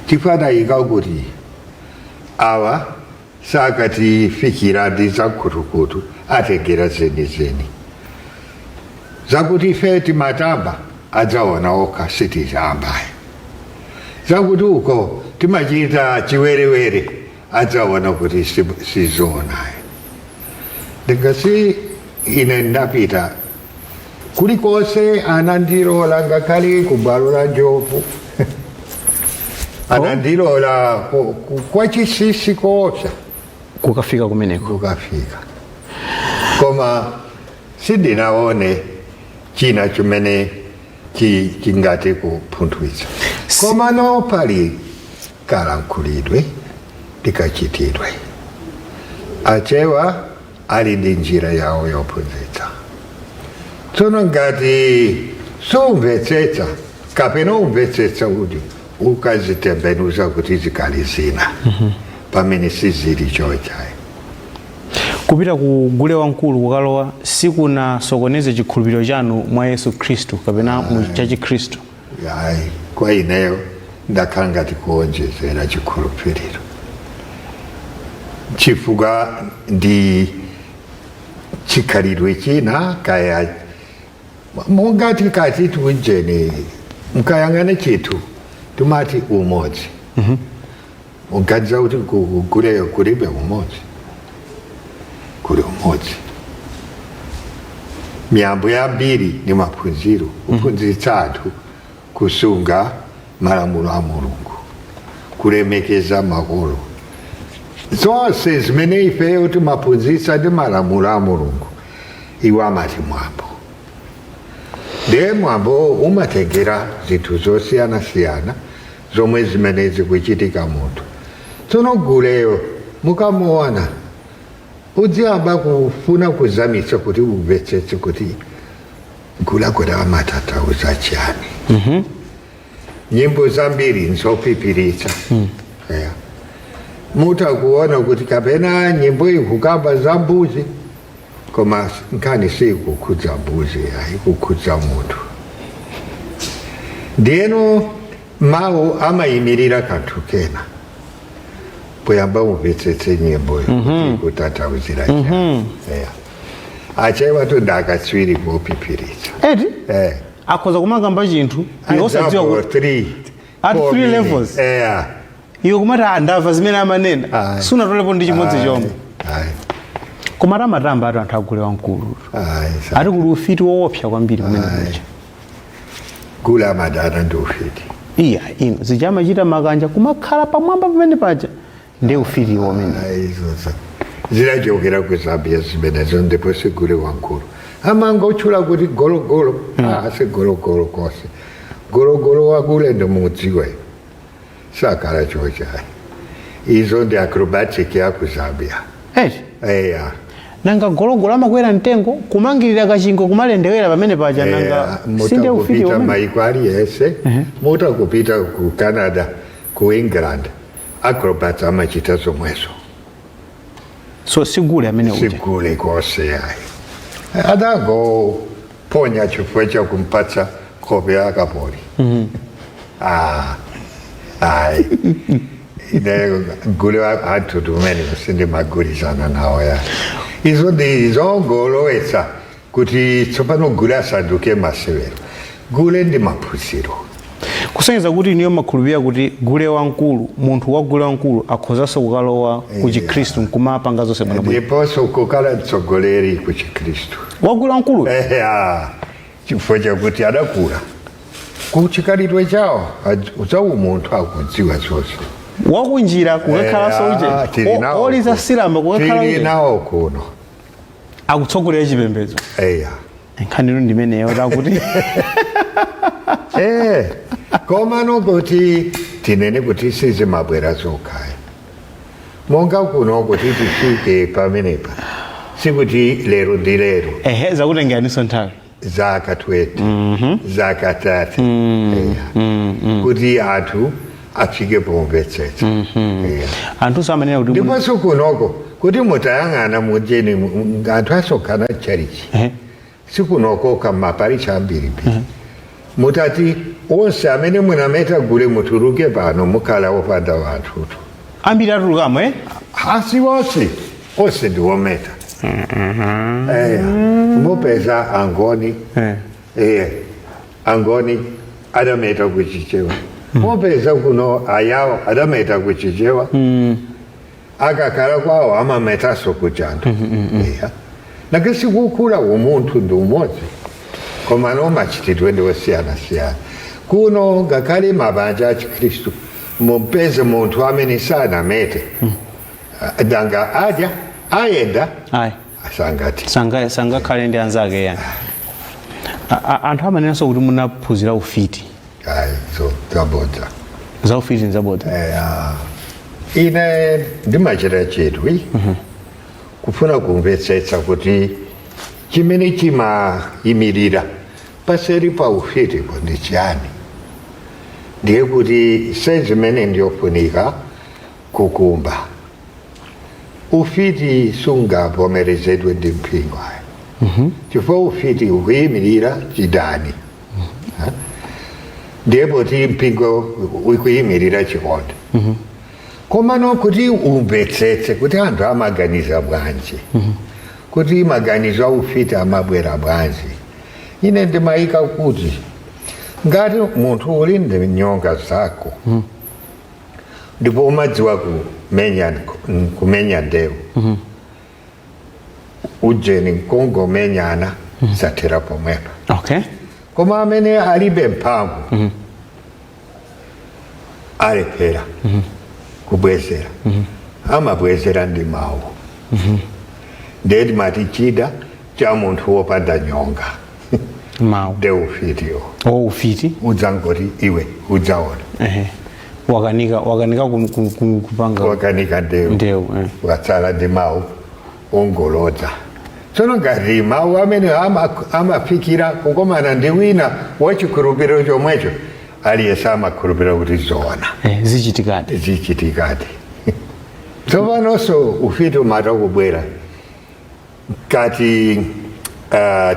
chifukwa adayika kuti awa sakatifikira ndi zamkhutukutu, atengera zenizeni. Zakuti ife timatamba, adzaona okha, sitizambayo. Zakuti uko timachita chiwerewere, adzaona kuti sizoonayo. Ndingasi ine ndapita kulikonse, anandilola ngakhale ku bwalo la njovu anandilola kwa chisisi koopsa. Kukafika kumeneko? Kukafika, koma sindinaone china chimene chingati kupunthwitsa. Koma no, pali kalankhulidwe tikachitidwe. Achewa ali ndi njira yawo yophunzitsa. Tsono ngati sumvetsetsa kapena umvetsetsa kuti ukazitembenuza kuti zikali zina pamene sizili chochayi. Kupita ku gule wamkulu kukalowa sikunasokoneze chikhulupiriro chanu mwa Yesu Khristu kapena mu cha Chikhristu? Ayi, kwa ineyo ndakhala ngati kuonjezera chikhulupiriro, chifukwa ndi chikhalidwe china. Kaya monga tikati tiujeni, mkayang'ane chithu timati umodzi, uganiza kuti kuguleyo kulibe umodzi? Kuli umodzi. Miyambo yambiri ni maphunziro kuphunzitsa anthu kusunga malamulo a Mulungu, kulemekeza makolo, zonse zimene ifeyo timaphunzitsa ndi malamulo a Mulungu. Iwo amati mwambo. Ndiye mwambo umatengera zinthu zosiyanasiyana zomwe zimene zikuchitika munthu. Tsono guleyo mukamuona, udziyamba kufuna kuzamitsa kuti umvetsetse kuti gula kuti amatanthauza chiyani. Nyimbo zambiri nzopipiritsa. Yeah. Mutakuona kuti kapena nyimbo ikukamba za mbuzi, koma nkhani sikukhudza mbuzi, ikukhudza munthu. Ndiyeno mawu amayimirira kanthu kena. Poyamba umvetsetse nyimboyo kuti ikutanthauzira chiyani. Yeah. Achewa tu ndakatswiri mophiphiritsa. Eti? Eh. Akhoza kumakamba chinthu iwe osadziwa Double, kuti three, At four three meanings. levels. Yeah. Iwe kumati, "Ah, ndamva zimene amanena." Ayi. Sunatolepo ndi chimodzi Ayi, chomwe. Ayi. Koma tamatamba ati anthu agule wamkulu. Ayi. Ati kuli ufiti woopsa kwambiri kumene kuja. Gule amadana ndi ufiti. Iya, ino zija amachita makanja kumakhala pamwamba pamene paja ndi ufiti umene. Ayi, izozo zidachokera ku Zambia zimenezo, ndipo sigule wankulu amangotchula kuti gologolo. Ah, si gologolo kose. Gologolo wakule ndimudziwe sakhala chochayi. Izo ndi acrobatic ya ku Zambia. Eti? Eya. Nanga gologolo amakwera mtengo, kumangirira kachingwe, kumalendewera pamene paja, nanga sinde ufiti Mutakupita umene? Maiko aliyese, mutakupita ku Canada, ku England, acrobats amachita zomwezo. So sigule amene uja? Sigule kose, ayi. Adangoponya chifukwa chakumpatsa nkhope ya akapoli. Ah, ayi, ine gule anthu tumene sindimagwirizana nawo ya. Izo ndi zongolowetsa kuti tsopano gule asanduke masewero. Gule ndi maphunziro. Kusonyeza kuti iniyo makhulupirira kuti gule wamkulu, munthu wa gule wamkulu akhozanso kukalowa ku Chikhristu nkumapanga zonse bwinobwino. Ndiponso kukhala mtsogoleri ku Chikhristu. Wagule wamkulu? Eya, chifukwa chakuti adakula kuchikalidwe chawo za umunthu, akudziwa zonse. Wakunjira kukakhalanso Eya, tili uje nawo oliza kuno. silamba kukakhala Tili uje nawo kuno. Akutsogolera chipembedzo? Eya. Nkhaniyo ndimeneyo takuti. Eh, koma nokuti tinene kuti sizimabwera zokhaya. Monga kuno kuti tifike pamenepa, sikuti lero ndi lero. Ehe, zakutengeraninso nthawi. Zaka 20, zaka 30. Eya, kuti anthu afike pomvetsetsa. Eya. Anthu amanena kuti Ndiponso kunoko kuti mutayang'ana mujeni, anthu asonkhana charichi, sikunoko kamaparichi ambirimbiri, mutati onse amene munameta gule mutuluke pano, mukhala wopanda wanthutu. Ambiri atulukamo, eh? Asi wonse, onse ndiwometa. Eya, mupeza Angoni, Angoni adameta kuChichewa. Mupeza kuno Ayawo adameta kuChichewa, akakhala kwawo amametaso kuchanthu. Eya, nake sikukula umunthu ndi umodzi, koma no machitidwe ndi osiyana-siyana. Kuno ngakhale mabanja a Chikhristu, mupeze munthu amene sanamete, danga adya, ayenda? Ayi. Asangati. Sangakhale ndi anzake yani. Anthu amanenanso kuti munaphunzira ufiti. Ayi, so zabodza. Za ufiti nzabodza? Eya, ine ndimachita chidwi kufuna kumvetsetsa kuti chimene chimayimirira paseri pa ufitipo ndi chiyani. Ndiye kuti sezimene ndiyofunika kukumba. Ufiti sungavomerezedwe ndi mpingo ayi, chifukwa ufiti ukuyimirira chidani. Ha? Ndiye poti mpingo ukuyimirira chikondi. Komano kuti umvetsetse kuti anthu amaganiza bwanji, kuti maganizo aufiti amabwera bwanji, ine ndimayika kuti ngati munthu uli ndi nyonga zako ndipo umadziwa kumenya ndewu, ujeni nkongomenyana, zathera pomwepa. Koma amene alibe mphamvu alephera kubwezera, amabwezera ndi mawu. Ndiye timati chida cha munthu wopanda nyonga Mawu. Nde ufitiwo. O, ufiti. Udzangoti, "Iwe udzaona." Ehe, wakanika kupanga Wakanika ndewu. Ndewu, eh. Watsala ndi mawu ongolodza. Tsono ngati mawu amene amafikira kukomana ndi wina wachikhulupiriro chomwecho, aliyense amakhulupirira kuti zoona. Eh, zichitikadi. Zichitikadi. Tsopanonso ufiti umata kubwera kati,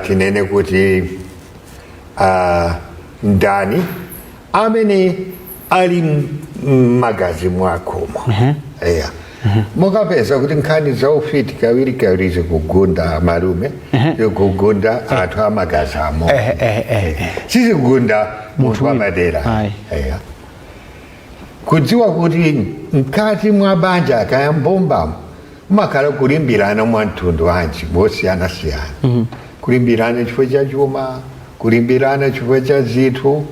tinene kuti ndani amene ali m'magazi mwakomo. Eya. Mukapeza kuti nkhani za ufiti kawiri kawiri zikugunda amalume, zikugunda anthu amagazi amodzi, sizikugunda munthu wamadera. Ayi. Eya. Kudziwa kuti mkati mwa banja kaya mbombamo mumakhala kulimbirana mwa mtundu wanji mosiyanasiyana, kulimbirana chifukwa cha chuma, kulimbirana chifukwa cha zinthu,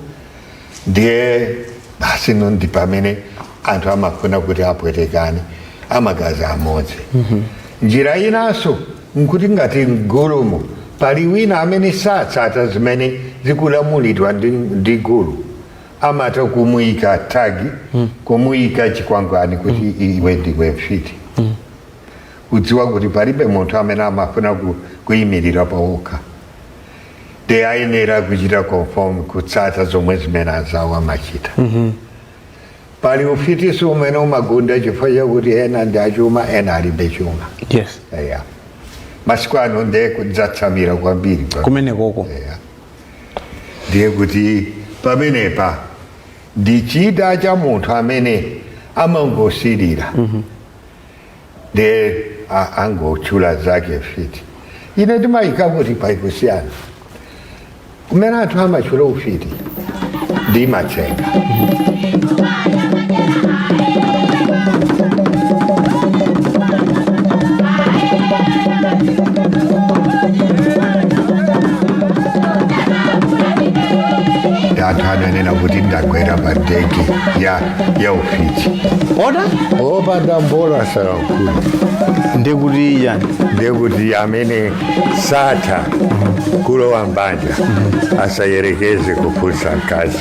ndiye basi no ndi pamene anthu amafuna kuti apwetekane amagazi amodzi. Njira inanso nkuti ngati mgulumo pali wina amene satsata zimene zikulamulidwa ndi gulu, amata kumuyika tag, kumuyika chikwangwani kuti iwe ndiwe mfiti, kudziwa kuti palibe munthu amene amafuna kuyimirira pawokha, de ayenera kuchita conform, kutsata zomwe zimene anzawo amachita. Pali ufitiso umene umagunda chifukwa chakuti ena ndi achuma, ena alibe chuma. Eya, masiku ano ndiye kudzatsamira kwambiri Kumenekoko. Eya. Ndiye kuti pamenepa ndi chida cha munthu amene amangosilira, ndiye angotchula zake fiti. Ine ndimayika kuti paikusiyana kumene anthu amatchula ufiti ndi matsenga. Anthu ananena kuti ndagwera pa ndege ya ufiti. Oda. Opanda mbola salankhula. Ndekuti yani? Ndekuti amene satha kulowa mbanja asayerekeze kufunsa mkazi.